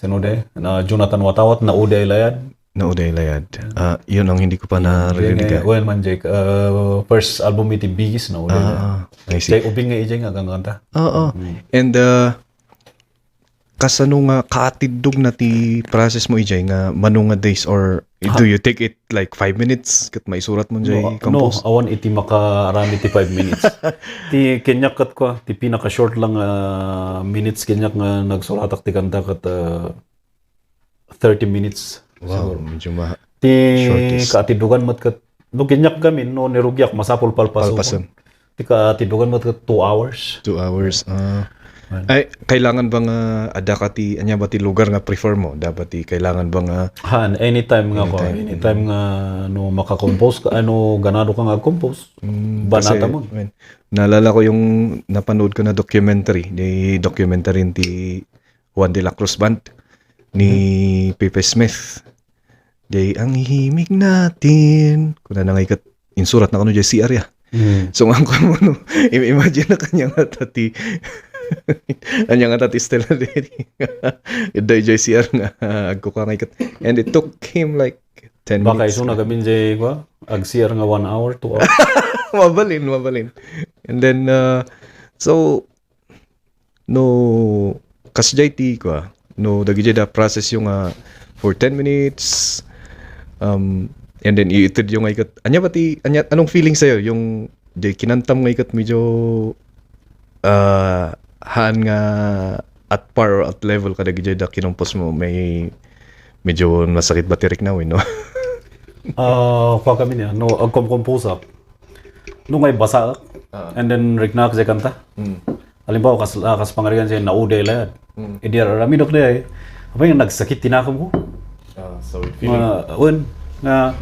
sino di? Na Jonathan Watawat, Nauday Layad. Nauday Layad. Ah, yun ang hindi ko pa naririnig, eh, ah. Well, man, Jake, ah, first album iti Bee Gees, Nauday Layad. Ah, ah, I see. Jay ubing nga ijay nga kanta. Oo. Mm. And, ah, kasano nga kaatiddog na ti process mo ijay nga mano nga days, or do you take it like five minutes ket maisurat mo jay compose? No, no, awan iti makaaramid ti five minutes. Ti kaniak ket kua, ti pinaka-short lang, ah, minutes kaniak nga nagsuratak ti kanta ket, ah, thirty minutes. Wow, siguro. Medyo ma-, ti shortest. Kaatidogan met ket, no, kaniak gamin, no, nirugiak, masapul palpason. Palpason. Ti kaatidogan met ket two hours. Two hours, ah. Ay, kailangan ba nga adda ka ti, ania ba ti lugar nga prefer mo? Dapat ti kailangan ba nga... Han, anytime nga ko, anytime. Anytime nga, no, makakompose ka, ano, ganado ka nga compose, mm, banata mo. Kasi, man, naalala ko yung napanood ko na documentary, di documentary ti Juan de la Cruz Band ni Pepe Smith. Jay, "Ang himig natin." Kunana nga iket, insurat na kano jay C R ya. Mm. So, nga ko mo, no, im-, imagine na kanya nga tati, kanya nga tati style na din. Idda jay C R nga, agkuka nga iket. And it took him, like, ten minutes. Baka isu na gamin jay, kwa? Ag C R nga one hour, two hours. Mabalin, mabalin. And then, uh, so, no, kasjay ti, kua, no, dagijay da process yo nga for ten minutes, um, and then iited yo nga iket, ania ba ti, ania, anong feeling sa'yo yung, di, kinantam nga iket medyo, ah, haan nga at par or at level kadagijay da kinompose mo, may medyo nasakit ba ti rikna, no? Ah, kua kami niya, no, agkomkomposak. No, nga ibasaak, ah, and then riknaak jay kanta. Mm. Halimbawa, kas-, ah, kas pangarigan siya, Nauday Layad. Mm. Idi aramidok di ay, apay nga nagsakit ti nakem ko. Ah, so it feeling. Nga, wen, nga,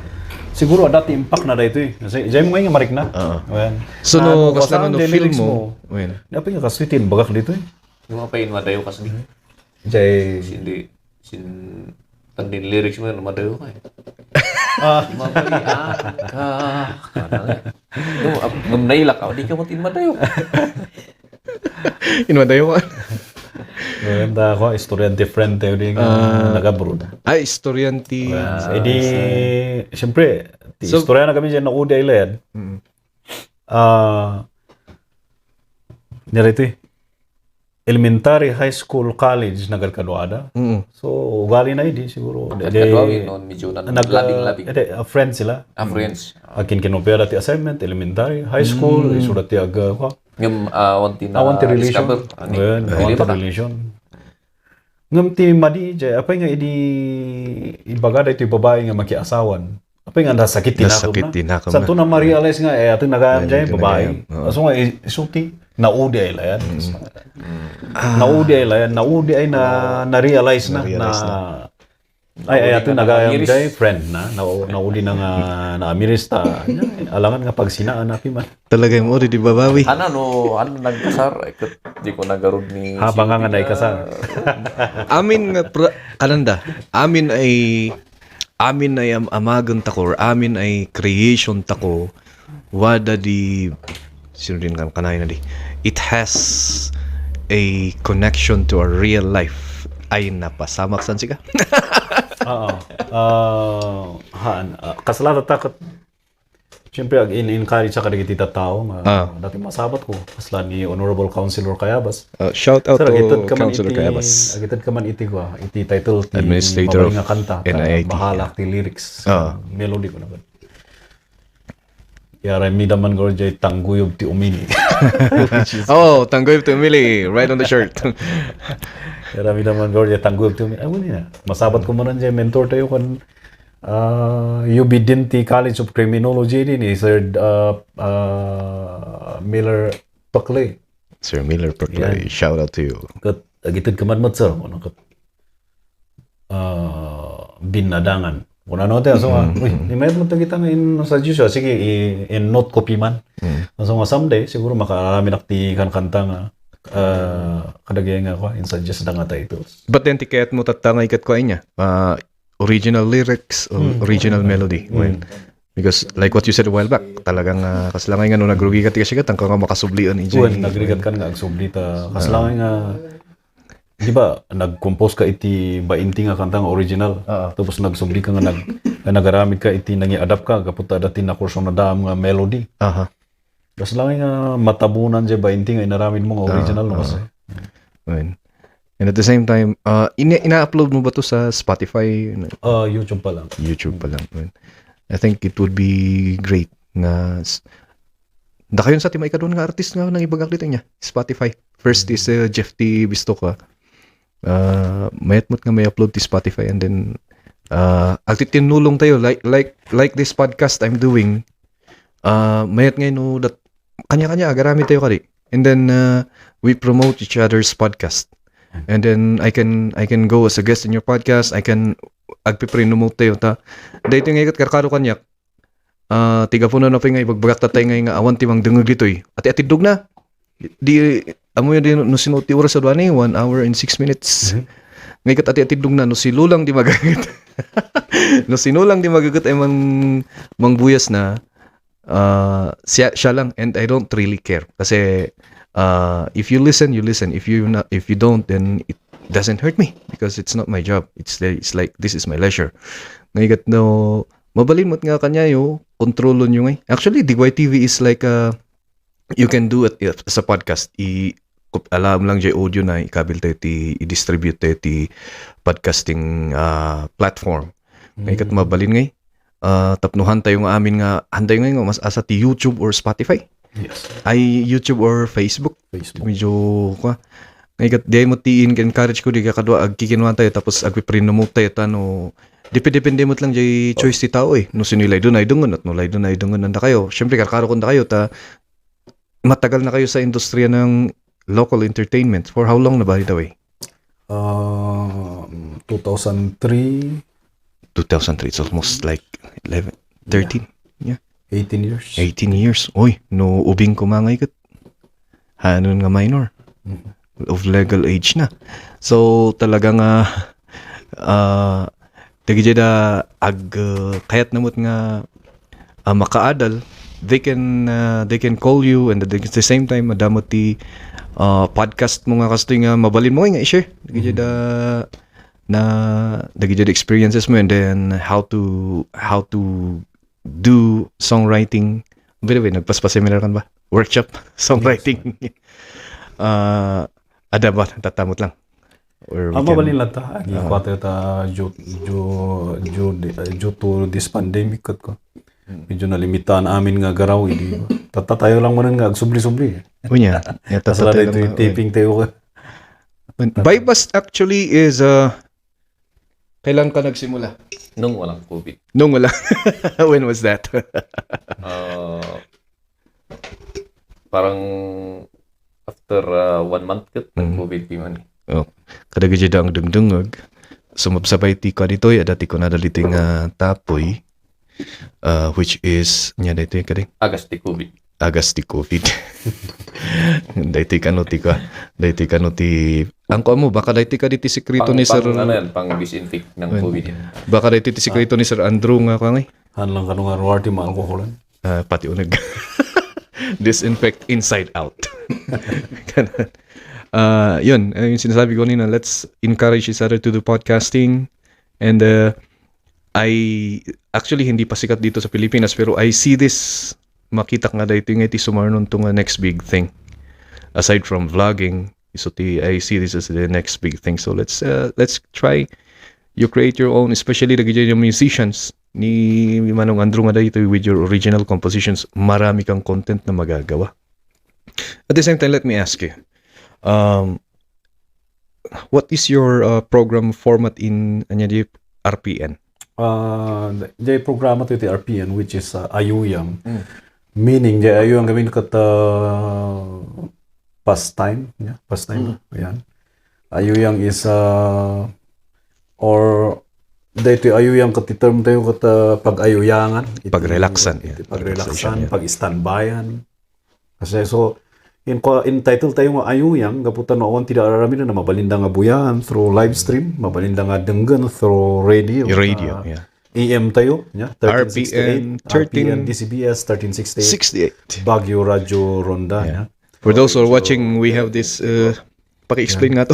siguro adda ti impact na daytoy. Kasi, jay mo nga marikna. Ah. Wen. So, no, kasla no feel mo, wen. Apay nga kastoy ti imbagak ditoy. Yung apay, madayo kas di. Jay. Hindi. Sin, tandin lyrics mo yun, madayo ka eh. Ah. Mabaya ka. Ano nga? No, ap-, ngam nailak ako, di ka mo tin madayo. In madayo ka. Maganda ako, istorya different tayo din nga nag-abroad. Ah, istorya ti. Ah, edi, siyempre, ti istorya na kami dyan, Nauday Layad. Mm. Ah, narito eh. Elementary, high school, college, nagkadkaduada. Mm. So, ugali na idi, siguro. Nagkadkaduawi, no, medyo na-, nag-, labing-labing. Ede, ah, friends sila. Ah, friends. Akin kinopia dati assignment, elementary, high school, mm, isu dati aga, kwa. Ngem, ah, awan ti na-discover. Awan ti relation. Ani, well, awan ti relation. Ngem ti madi, jay, apay nga idi ibaga da iti babae nga makiasawan. Apay nga nasakit ti nakem na. Nasakit ti nakem na. Santo na ma-realize nga, eh, ato nagayam jay, babae. Nagayam, oo. Aso nga, eh, isu ti, naudi ay layan. Mm. Ah. Naudi ay layan, naudi ay na, na-realize na, na-realize na. Ay, ay, ato nagayam jay, friend na, na, naudi na nga, naamiris ta, alangan nga pagsinaan, api man. Talaga yung uri, di ba, Bobby? Ano, no, ano, nagkasar? Ay, ket, di ko nagarud ni Habang nga naikasar. Amin nga, pra-, kananda, amin ay Amin ay am-, amagen tako, or amin ay creation tako, wada di, sino din kan-, kanay na di? It has a connection to our real life. Ay, napasamak san sika? Oo. Ah, haan. Ah, kasla ta ket, siyempre, ag-in-encourage sa kadagiti tattao nga, ah, dati masabat ko, kasla ni Honorable Councilor Cayabas. Uh, shout out to Councilor Cayabas. Sir, agited ka man iti, agited ka man iti, kua, iti title ti Administrator of Mabalin nga Kanta, ta N I A T. Bahalak ti lyrics, ah, melody ko na ba? Aramidam man garo jay Tangguyog ti Umili. Oh, Tangguyog ti Umili, right on the shirt. Aramidam man garo jay Tangguyog ti Umili. Ay, wala na. Masabat ko man jay mentor tayo kan, ah, U B Dean ti College of Criminology din, eh, Sir, ah, ah, Miller Paclay. Sir Miller Paclay, yan. Shout out to you. Ket, agited ka man met, sir, kuno ket, ah, binadangan. Kuno ano tayo, so, ah, mm, uy, mm, di mayat mo tagita nga in suggestion. Sige, i-, in note ko piman. Mm. So, nga someday, siguro makaaramid ak ti kankanta nga, ah, kadagay nga ako, in suggest da nga titles. But then, ti kayat mo tatta nga ikat ko ay niya, ah, original lyrics, o, mm, original melody. Mm. When, because like what you said a while back, talagang, ah, kasla nga no nagrugi ka ti kasika, tangka nga makasublian iti. Wen, nagrigat kan nga agsubli ta. Kasla nga, di ba, nag-compose ka iti bainti nga kanta nga original. Oo. Tapos nagsubli ka nga nag-, nga nagaramid ka iti nangiadapt ka, gapu ta adda ti nakurso na daam nga melody. Aha. Kasla nga matabunan jay bainti nga inaramid mo nga original, no, kasi. Wen. And at the same time, uh, ina-, ina-upload mo ba to sa Spotify? Ah, YouTube pa lang. YouTube pa lang. Well, I think it would be great nga s-, dakayon sa ti maikadua nga artist nga nangibagak dito niya, Spotify. First is, uh, Jeff T Bistoca. Uh, mayat met nga may upload ti Spotify, and then, uh, agtitinnulong tayo, like, like, like this podcast I'm doing, uh, mayat nga no, that, kanya-kanya, agaramid tayo kadi. And then, uh, we promote each other's podcast. And then I can, I can go as a guest in your podcast. I can agpiprinomote tayo ta. Daytoy nga ikat karkaro kaniak. Ah, ti gapunan apay nga ibagbagak tatay nga, nga awan ti mangdengeg ditoy. Ati-atiddog na. Di, amo yun, di, no sino ti oras a duani, one hour and six minutes. Mhm. Nga ikat ati-atiddog na, no si Lulang di magaget. No si Lulang di magaget ay mang-, mangbuyas na. Ah, siya, siya lang, and I don't really care. Kasi, ah, if you listen, you listen. If you not, if you don't, then it doesn't hurt me because it's not my job. It's the, it's like, this is my leisure. Nga ikat no, mabalin mo't nga kanyayo, kontrolon nyo ngay. Actually, D Y T V is like a, you can do it as a podcast. I, kup-, alam lang jay audio na ikabil tayo ti, i-distribute tayo ti podcasting, ah, platform. Nga ikat mabalin ngay. Ah, tapno hantayo nga amin nga, hantayo nga, nga mas asa ti YouTube or Spotify? Yes. Ay, YouTube or Facebook? Facebook. Medyo, kwa. Nga ikat, di ay mo ti in-encourage ko, di ka kadua, agkikinwa tayo, tapos agpiprinomote tayo, ta, no, depende-depende mo lang jay choice ti tao, eh. No, sino ilay doon ay dungan, at no, lay doon ay dungan, nanda kayo. Siyempre, karkaro kunda kayo, ta, matagal na kayo sa industriya ng local entertainment. For how long na, by the way? Ah, two thousand three. Two thousand three, it's almost like eleven, thirteen. Yeah. Eighteen years. Eighteen years. Oy, no ubing ko mga ikat. Hanon nga minor. Mhm. Of legal age na. So, talaga nga, ah, dagiti da ag-, ah, kayat namot nga, ah, makaadal, they can, ah, they can call you, and at the same time, adda met ti, ah, podcast mo nga kastoy nga mabalin mo nga i-share. Dagiti da, na, dagiti da experiences mo, and then how to, how to do songwriting. By the way, nagpaspa-seminar kan ba? Workshop, songwriting. Ah, adda ba? Tatamot lang. Or we can, ah, mabalin latta. Agi, ah, kuwate ta due, due, due, due to this pandemic, ket ko. Hmm. Medyo nalimitaan amin nga garaw, idi. Tatta tayo lang manen nga agsubli-subli, eh. Unya, ya, tatta tayo lang nga, taping tayo ka. Buy Bust actually is, uh, Kailan ka nagsimula? Nung walang COVID. Nung wala. When was that? Ah, parang after, ah, one month ket, mm, nag-COVID piman. Oh. Kadagiti dangdengdengngeg. Sumabsabay ti kuan ditoy, adda ti kunada ditoy nga tapoy, ah, which is, nia daytoy kadi? Agas ti COVID. Agas ti COVID. Daytoy kano ti ka, daytoy kano ti, ang kuan mo, baka daytoy kadi ti sekreto ni Sir, ano yan, pang disinfect ng COVID yan. Baka daytoy ti sekreto ni Sir Andrew nga kuan, eh. Han lang kano nga ruar ti maalkoholan. Ah, pati uneg. Disinfect inside out. Ganun. Ah, yun, eh, yung sinasabi ko kanina, let's encourage each other to do podcasting. And, uh, I, actually, hindi pa sikat dito sa Pilipinas, pero I see this, makita nga daytoy nga iti sumarno to nga next big thing. Aside from vlogging, so ti, I see this as the next big thing. So let's, uh, let's try. You create your own, especially the, the musicians ni Manong Andrew nga daytoy with your original compositions, marami kang content na magagawa. At the same time, let me ask you, um, what is your, uh, program format in, ania di, R P N? Ah, di programa to iti R P N, which is, ah, ayuyang. Mm. Meaning, di ayuyang gamin ket, ah, pastime, yeah, pastime, mm, yan. Ayuyang is, ah, or daytoy ayuyang ket ti term tayo ket, ah, pag-ayuyangan, iti, pagrelaksan, iti, yeah, pagrelaksan, pagrelaksan, yeah, pag-standbayan. Kasi so, in, in title tayo nga ayuyang, gapu ta no awan ti da aramiden na mabalinda nga buyaen through live stream, mabalinda nga denggen through radio, radio, ah, yeah. A M tayo, yeah, R P N, thirteen sixty-eight, thirteen, R P N, D C B S, thirteen sixty-eight, sixty-eight. Baguio Radio Ronda, yeah, yeah. For those who are watching, we have this, uh, paki-explain nga to.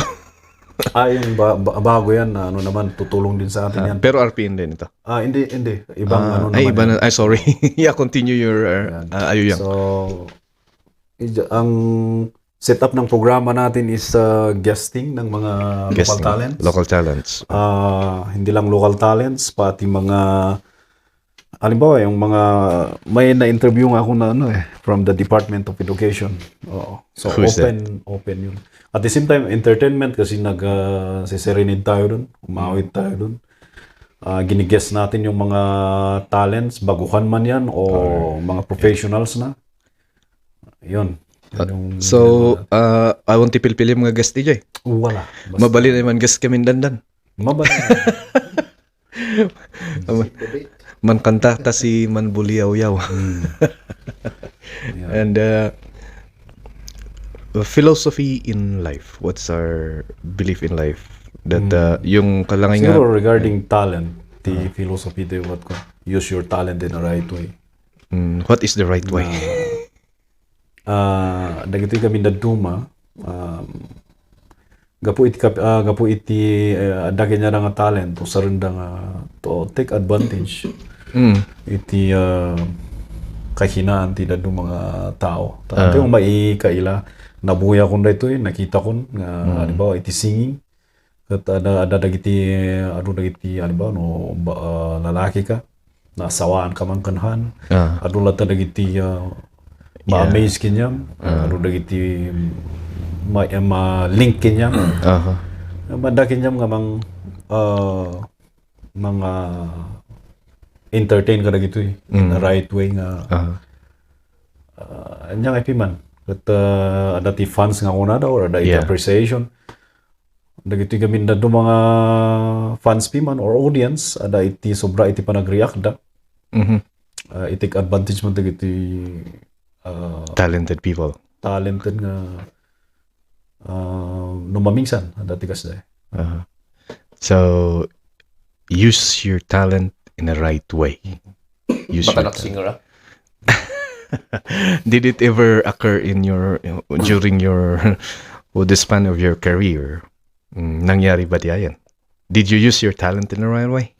Ah, yung ba-, ba-, bago yan na ano naman, tutulong din sa atin yan. Ah, pero R P N din ito. Ah, hindi, hindi. Ibang ano naman yan. Ah, ay, iba na. Ay, sorry. Yeah, continue your, uh, uh, ayuyang. So, ija-, ang setup ng programa natin is, uh, guesting ng mga local talents. Guesting, local talents. Ah, hindi lang local talents, pati mga Halimbawa, yung mga, may na-interview nga ako na ano eh, from the Department of Education. Oo. So, open, open yun. At the same time, entertainment kasi nag, ah, si-serenade tayo dun, umawit tayo dun. Ah, gini-guest natin yung mga talents, baguhan man yan o mga professionals na. Yun. Yun yung ginagawa natin. So, ah, awan ti pilpili mga guest, D J? Wala. Basta mabalin man guest kami dandan. Mabalin. Mankanta ta si Manbuliawyaw. Mm. Yeah. And, uh, philosophy in life. What's our belief in life? That, uh, yung kalangay nga, siguro regarding talent, ti philosophy ti what ko, use your talent in the right way. Mm, what is the right way? Na, ah, dagitoy gamin dadduma, um, gapu iti kap-, ah, gapu iti, eh, adda kaniada nga talent, usarenda nga to take advantage iti, ah, kahinaan ti dadduma nga tao. Ta-, ati mo maikaila, nabuyakon daytoy, nakitakon nga, halimbawa, iti singing, ket adda, adda dagiti, adu dagiti, halimbawa, no, ba-, ah, lalaki ka, naasawaan ka man ken han. Ah. Adu latta dagiti, ah, ma-amaze kaniam. Ah. Adu dagiti ma-, ma-link kaniam. Aha. Adda kaniam nga mang-, ah, mga entertain ka dagitoy in a right way nga, ah, ania nga ipiman. Ket, ah, adda ti fans nga kunada or adda iti appreciation. Dagitoy gamin dadduma nga fans piman or audience, adda iti sobra iti panagreact da. Mhm. Ah, i-take advantage man dagiti, ah, talented people. Talented nga, ah, no mamingsan, adda ti kasda. Aha. So, use your talent in a right way. Use your talent. Baka not singer, ah. Did it ever occur in your, during your, or the span of your career? Mm, nangyari ba di ayan? Did you use your talent in the right way?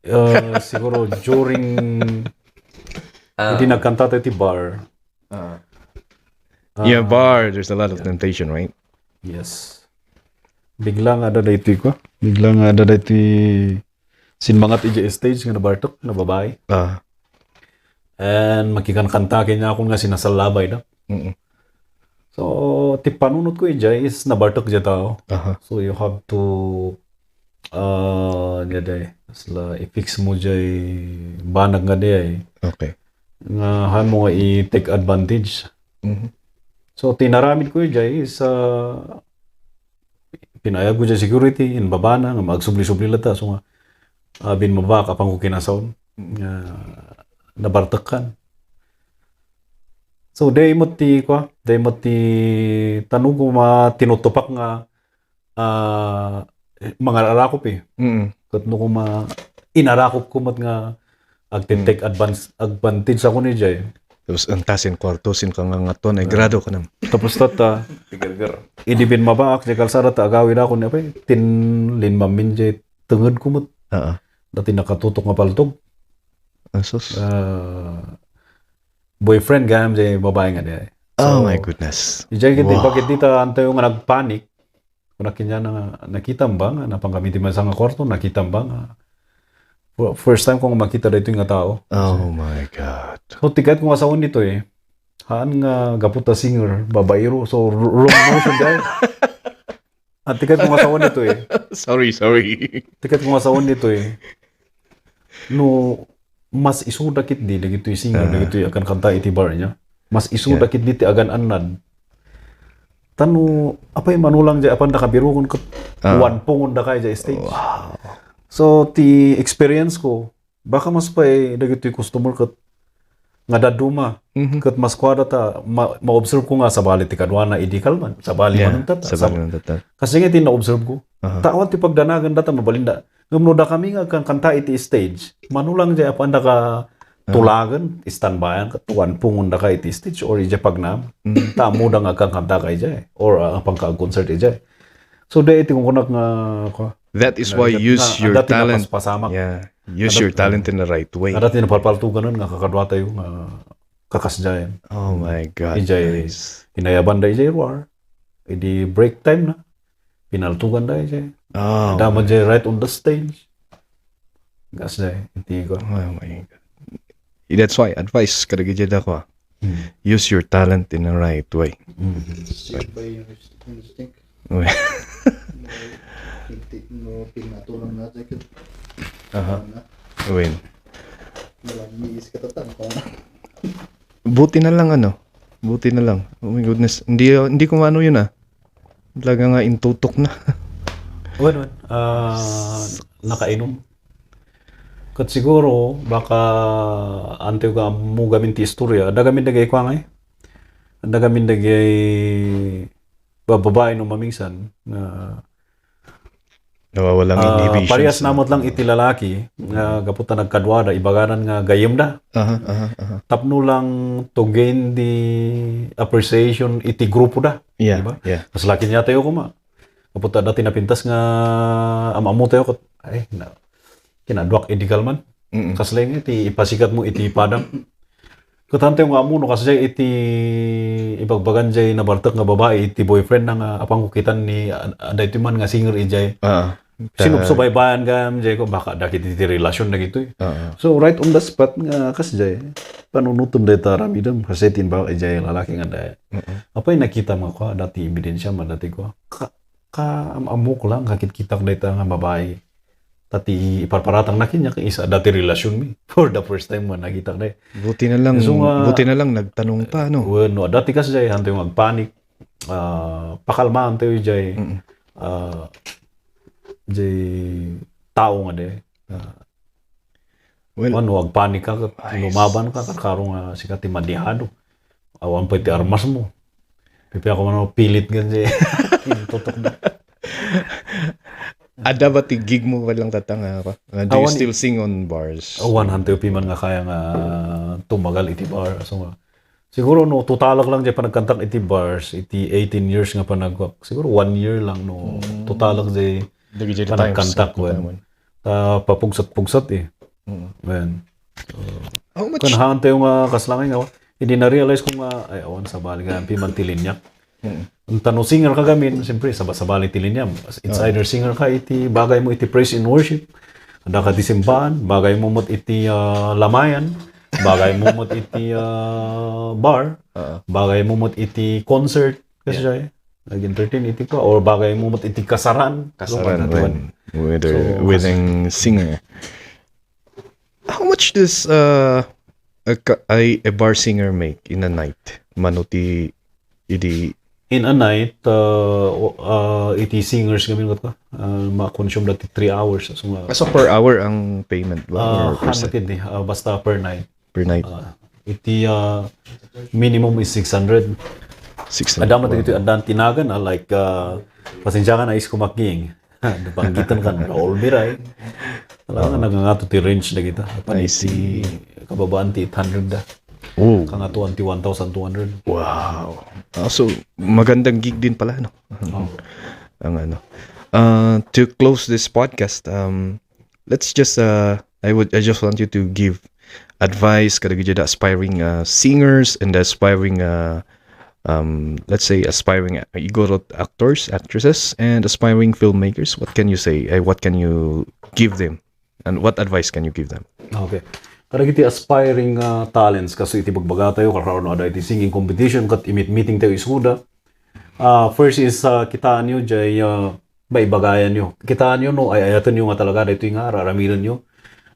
Uh, siguro during, ah, iti nagkanta tayo ti bar. Ah. Yeah, ah, bar, there's a lot of temptation, right? Yes. Bigla nga adda daytoy ko. Bigla nga adda daytoy sinmangat iti stage nga nabartek, nga babai. Ah. And makikankanta kaniakon nga sinasallabay da. Mm-mm. So, ti panunot ko idiay is nabartek diay tao. Aha. So, you have to, Ah, nia diay. Kasla i-fix mo diay banag nga diay. Okay. Nga haan mo nga i-take advantage. Mhm. So, tinaramid ko diay is, ah, pinaayab ko diay security, inbabana, nga magsubli-subli latta. So, nga, ah, binmabak, apan ko kinasaon. Nga, nabartekkan. So, diay met ti, kwa, diay met ti, tano ko ma-, tinutupak nga, ah, mangararakop eh. Mm. Ket no kuma, inarakop ko met nga agte-take advance, advantage ako ni jay. Tapos antasin kwarto, sin kangangatuan, ay grado ka nam. Tapos tata, Tigerger. idi binmabaak jay kalsada ta agawid ako ni apay, tin linmamin jay tenged ko met. Oo. Dati nakatutok nga paltog. Asus. Ah, boyfriend gayam jay babae nga diay. Oh my goodness. Ijay kiti, bakit dita antayo nga nagpanic? Kuna kanya na nga, nakita mo ba nga napan kami ti maysa nga kwarto, nakita mo ba nga fir-, first time kong makita daytoy nga tao. Oh my God. So, ti kayat ko nga saon ditoy, haan nga gapu ta singer, babaero, so r-, wrong notion dayta. At ti kayat ko nga saon ditoy, Sorry, sorry. ti kayat ko nga saon ditoy, no, mas isu dakit di, dagitoy singer, dagitoy agkankanta iti bar niya. Mas isu dakit di ti agan-annad. Tano, apay manulang jay, apan da kabirokon ket Ah. wanpungon da kay jay stage. Wow. So, ti experience ko, baka mas pay dagitoy customer ket nga dadduma, Mhm. ket mas kuada ta ma-, ma-observe ko nga sabali ti kaduana idi kalman, sabali Yeah, manuntat, sabali manuntat. Kasi nga ti na-observe ko, Aha. tawan ti pagdanagan data mabalinda. Ngem no dakami nga agkankanta iti stage, manulang jay apan da ka tulagen, standbyan, ket wanpungon da ka iti stage or ijay pagnam. Ta ammo da nga agkankanta ka ijay or ah, apan ka agconcert ijay. So, dayta iti kunkunak nga, kwa, That is why nga- use nga- your dati talent. Napaspasamak. Yeah. Use your talent in the right way. Nga dati napalpaltuganan nga kakadwata yung nga kakasjayan. Oh my God. Ijay, Nice. inayaban da ijay ruar. Idi break time na. Pinaltugan da ijay. Oh. Dama jay right on the stage. Gas jay, iti ko. Oh my God. That's why, advice, kadagiti dako, ah. Use your talent in the right way. Saved by your instinct. Uy. Hindi mo pinatulang na jacket. Aha. Na, Uy. Nalang miis ka tatang. Buti na lang, ano? Buti na lang. Oh my goodness. Hindi, hindi ko maano yun, ah. Talaga nga intutok na. Wen, wen. Ah, nakainom. Ket siguro, baka antayo ka ammo gamin ti istorya. Adda gamin dagay kwa ngay. Adda gamin dagay bababae no mamingsan nga Nawawalang ah, inhibitions. parehas Na. Namot lang iti lalaki nga gapu ta nagkaduada, ibaganan nga gayyemda. Aha, aha, aha. Tapno lang to gain the appreciation iti grupo da. Yeah, Diba? Yeah. Mas laki niya tayo kuma. Gapu ta dati napintas nga am-ammo tayo ket, ay, na, kinaduak idi kalman. Mm-mm. Kasla nga iti ipasikat mo iti padam. Ket han tayo nga ammo no kasjay iti ibagbagan jay nabartek nga babae iti boyfriend na nga apan ko kitan ni, ah, daytoy man nga singer ijay. Ah. Sinupsubaybayan gayam jay ko, baka dakit iti relasyon dagitoy. Ah. So, right on the spot nga kasjay, panunutom dayta ramidem, kasi tin baka ijay lalaki nga daya. Apay nakita mo ko, dati ebidensya man dati ko. Ka, ka, am-, ammo ko lang, kakitkitak dayta nga babae. Tati iparparatang na kanya, kay isa, dati relasyon mi. For the first time man, nakita na eh. Buti na lang, So, nga, buti na lang, nagtanong pa, no? Bueno, dati kasi jay, hanto yung magpanik. Ah, pakalmaan tayo jay. Mm. Ah, jay tao nga de. Ah, Well, ano, agpanik ka, Ay, lumaban ka, kakaro nga sika ti madihado. Awan pa ti armas mo. Pipi ako man, pilit gan jay. Intutok na. Ada ba ti gig mo pa lang tatang, ah, pa? Uh, do you Awan- still sing on bars? Awan, hanto yung piman nga kaya nga tumagal iti bar. So, nga, siguro no, tutalak lang jay panagkantak iti bars, iti eighteen years nga panagkak. Siguro one year lang no, tutalak jay Dagiti panagkantak, times, wen. wen. Ah, papugsat-pugsat eh. Mm. Wen. How much? Kan hanto yung uh, kaslangay nga, hindi na-realize kong, ah, ay, awan, sabali nga, piman ti linyak. Mm. Ang tanong singer ka gamin, siyempre, saba-, sabali ti linyak. It's Ah. either singer ka, iti bagay mo, iti praise and worship. Ada ka ti simbahan, bagay mo mo't iti ah, lamayan, bagay mo mo't iti ah, bar, Ah. bagay mo mo't iti concert. Kasi siya eh. Nag-entertain iti kua, or bagay mo met iti kasaran. Kasaran Lumad when, whether, So, wedding singer. How much does uh, a, ka- a, a bar singer make in a night? Mano ti idi In a night, uh, o- uh, iti singers kami ngat ka, uh, ma-consume dati three hours. So nga, so per hour ang payment ba? uh, Or per ano set? Kindi, uh, basta per night. Per night? Uh, iti uh, minimum is six hundred. six hundred. Adama dagiti addan tinagan, ah, like, uh, pasensya ka na is kumaking. Napanggitan kan Raul Biray. Wala nga nagangato ti range na kita. Apan I iti kababaan ti eight hundred da. Oh. Kangatuan ti one thousand two hundred. Wow. Ah, so, magandang gig din pala, no? Ang ano. Uh, to close this podcast, um, let's just, uh, I would, I just want you to give advice kadagiti aspiring uh, singers and aspiring, uh, um, let's say, aspiring uh, igorot actors, actresses, and aspiring filmmakers. What can you say? Uh, what can you give them? And what advice can you give them? Okay. Kadagiti aspiring uh, talents, kaso iti bagbaga tayo, karkaron no ada iti singing competition, kat imit-meeting tayo isuda. Uh, first is, uh, kitaan nyo, jay, uh, maibagayan nyo. Kitaan nyo, no, ay ayaten nyo nga talaga dito nga, raramiden nyo.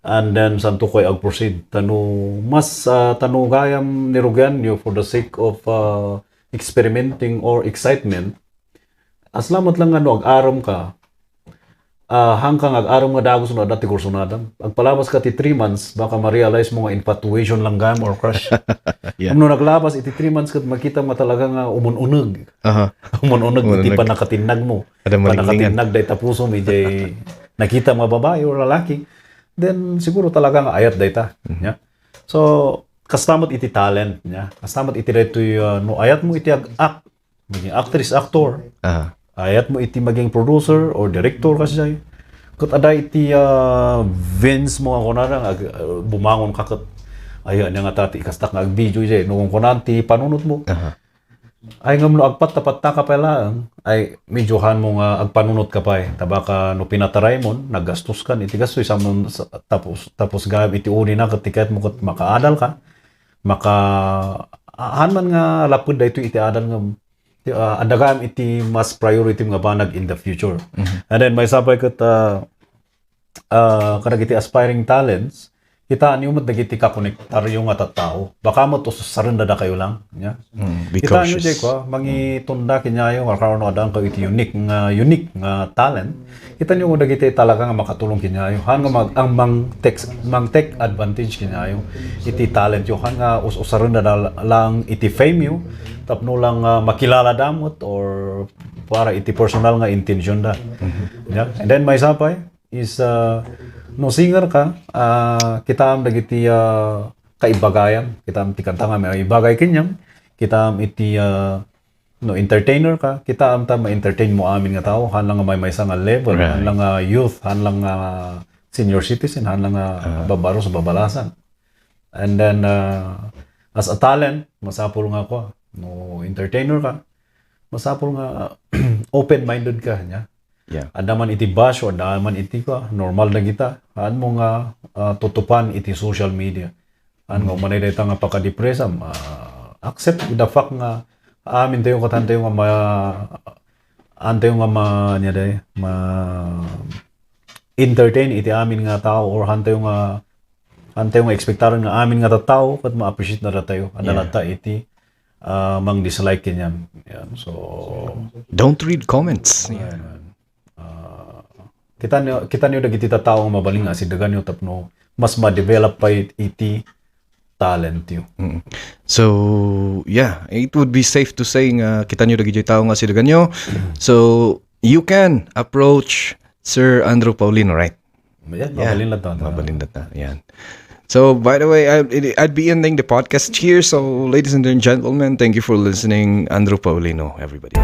And then, santo koy ag-proceed. Tano, mas, uh, tano gayam nirugian nyo for the sake of uh, experimenting or excitement. As lamat lang nga no, ag-aram ka, ah, hangka nga ag-aram nga dagus no adda ti kursunadam. Agpalabas ka ti three months, baka ma-realize mo nga infatuation lang gayam or crush. Yeah. No naglabas iti three months ket makita mo talaga nga umun-uneg. Aha. Umun-uneg iti Umun-uneg. Panakatinnag mo. Ada malinglingan. Panakatinnag day tapusom iti nakita mo nga babae or lalaki. Then siguro talaga nga ayat dayta. Yeah. So, kasta met iti talent niya. Kasta met iti daytoy, uh, no ayat mo iti ag-act, maging actress, actor. Ah. Ayat mo iti maging producer or director kasi jay. Ket ada iti uh, veins mo nga kunana nga ag- uh, bumangon ka ket ay anya nga tati kastak nga agvideo jay no kunan ti panunot mo. Aha. Ay ngem no agpatta-patta ka pay laeng, ay medyo han mo nga agpanunot ka pay. Tabaka no pinataray mo, naggastos kan iti gasto isam tapos tapos gayam iti uni na ket ti kayat mo ket makaadal ka. Maka han man nga lapud daytoy iti adal ngem ti, ah, adda gayam iti mas priority nga banag in the future. And then may sapay ket ah, ah, kadagiti aspiring talents, kitaanyo met dagiti kakonektaryo nga tattao. Baka met ususaren da kayo lang. Yeah? Mm, be Kitaanyo cautious. Jay ko, mangitunda kinyayo nga karno adaan kayo iti unique nga unique nga talent. Kitaanyo mo dagiti talaga nga makatulong kinyayo. Han nga mag, ang mang take, mang take advantage kinyayo iti talent yo. Han nga us-usaren da lang iti fame yo. Tapno lang ah, makilala damot or para iti personal nga intention da. Yeah? And then may sapay, is ah, no singer ka, ah, kitaam dagiti ah, kaibagayam, kitaam ti kanta nga maibagay kenyam, kitaam iti ah, no entertainer ka, kitaam ta ma-entertain mo amin nga tao, han lang nga maymaysa nga level, Right. Han lang nga youth, han lang nga senior citizen, han lang nga Ah. babaro sa babalasan. And then ah, as a talent, masapul nga ko, no entertainer ka, masapul nga open-minded ka niya. Yeah. Adda man iti basyo, adda man iti ka, normal na kita. Haan mo nga ah, tutupan iti social media. Haan nga umanay dayta nga pakadepresam, ah, accept the fact nga amin tayo kat han tayo nga ma han tayo nga ma nya day, ma entertain iti amin nga tao or han tayo nga han tayo nga expectaran nga amin nga tattao kat ma-appreciate na tayo. Adda Yeah. latta iti ah, mang dislike kanyan. Yan. So Don't read comments. Yeah. Ayan. Ah, kita niyo kita niyo dagiti tattao nga mabalin nga asidagan niyo tapno mas ma-develop pa it- iti talent yo. Mm. So, yeah, it would be safe to say nga kita nyo dagiti tao nga sidagan nyo. So, you can approach Sir Andrew Paulino, right? Yan, Yeah. mabalin lang to. Mabalin lang ta. Yan. So, by the way, I, I'd be ending the podcast here. So, ladies and gentlemen, thank you for listening. Andrew Paulino, everybody.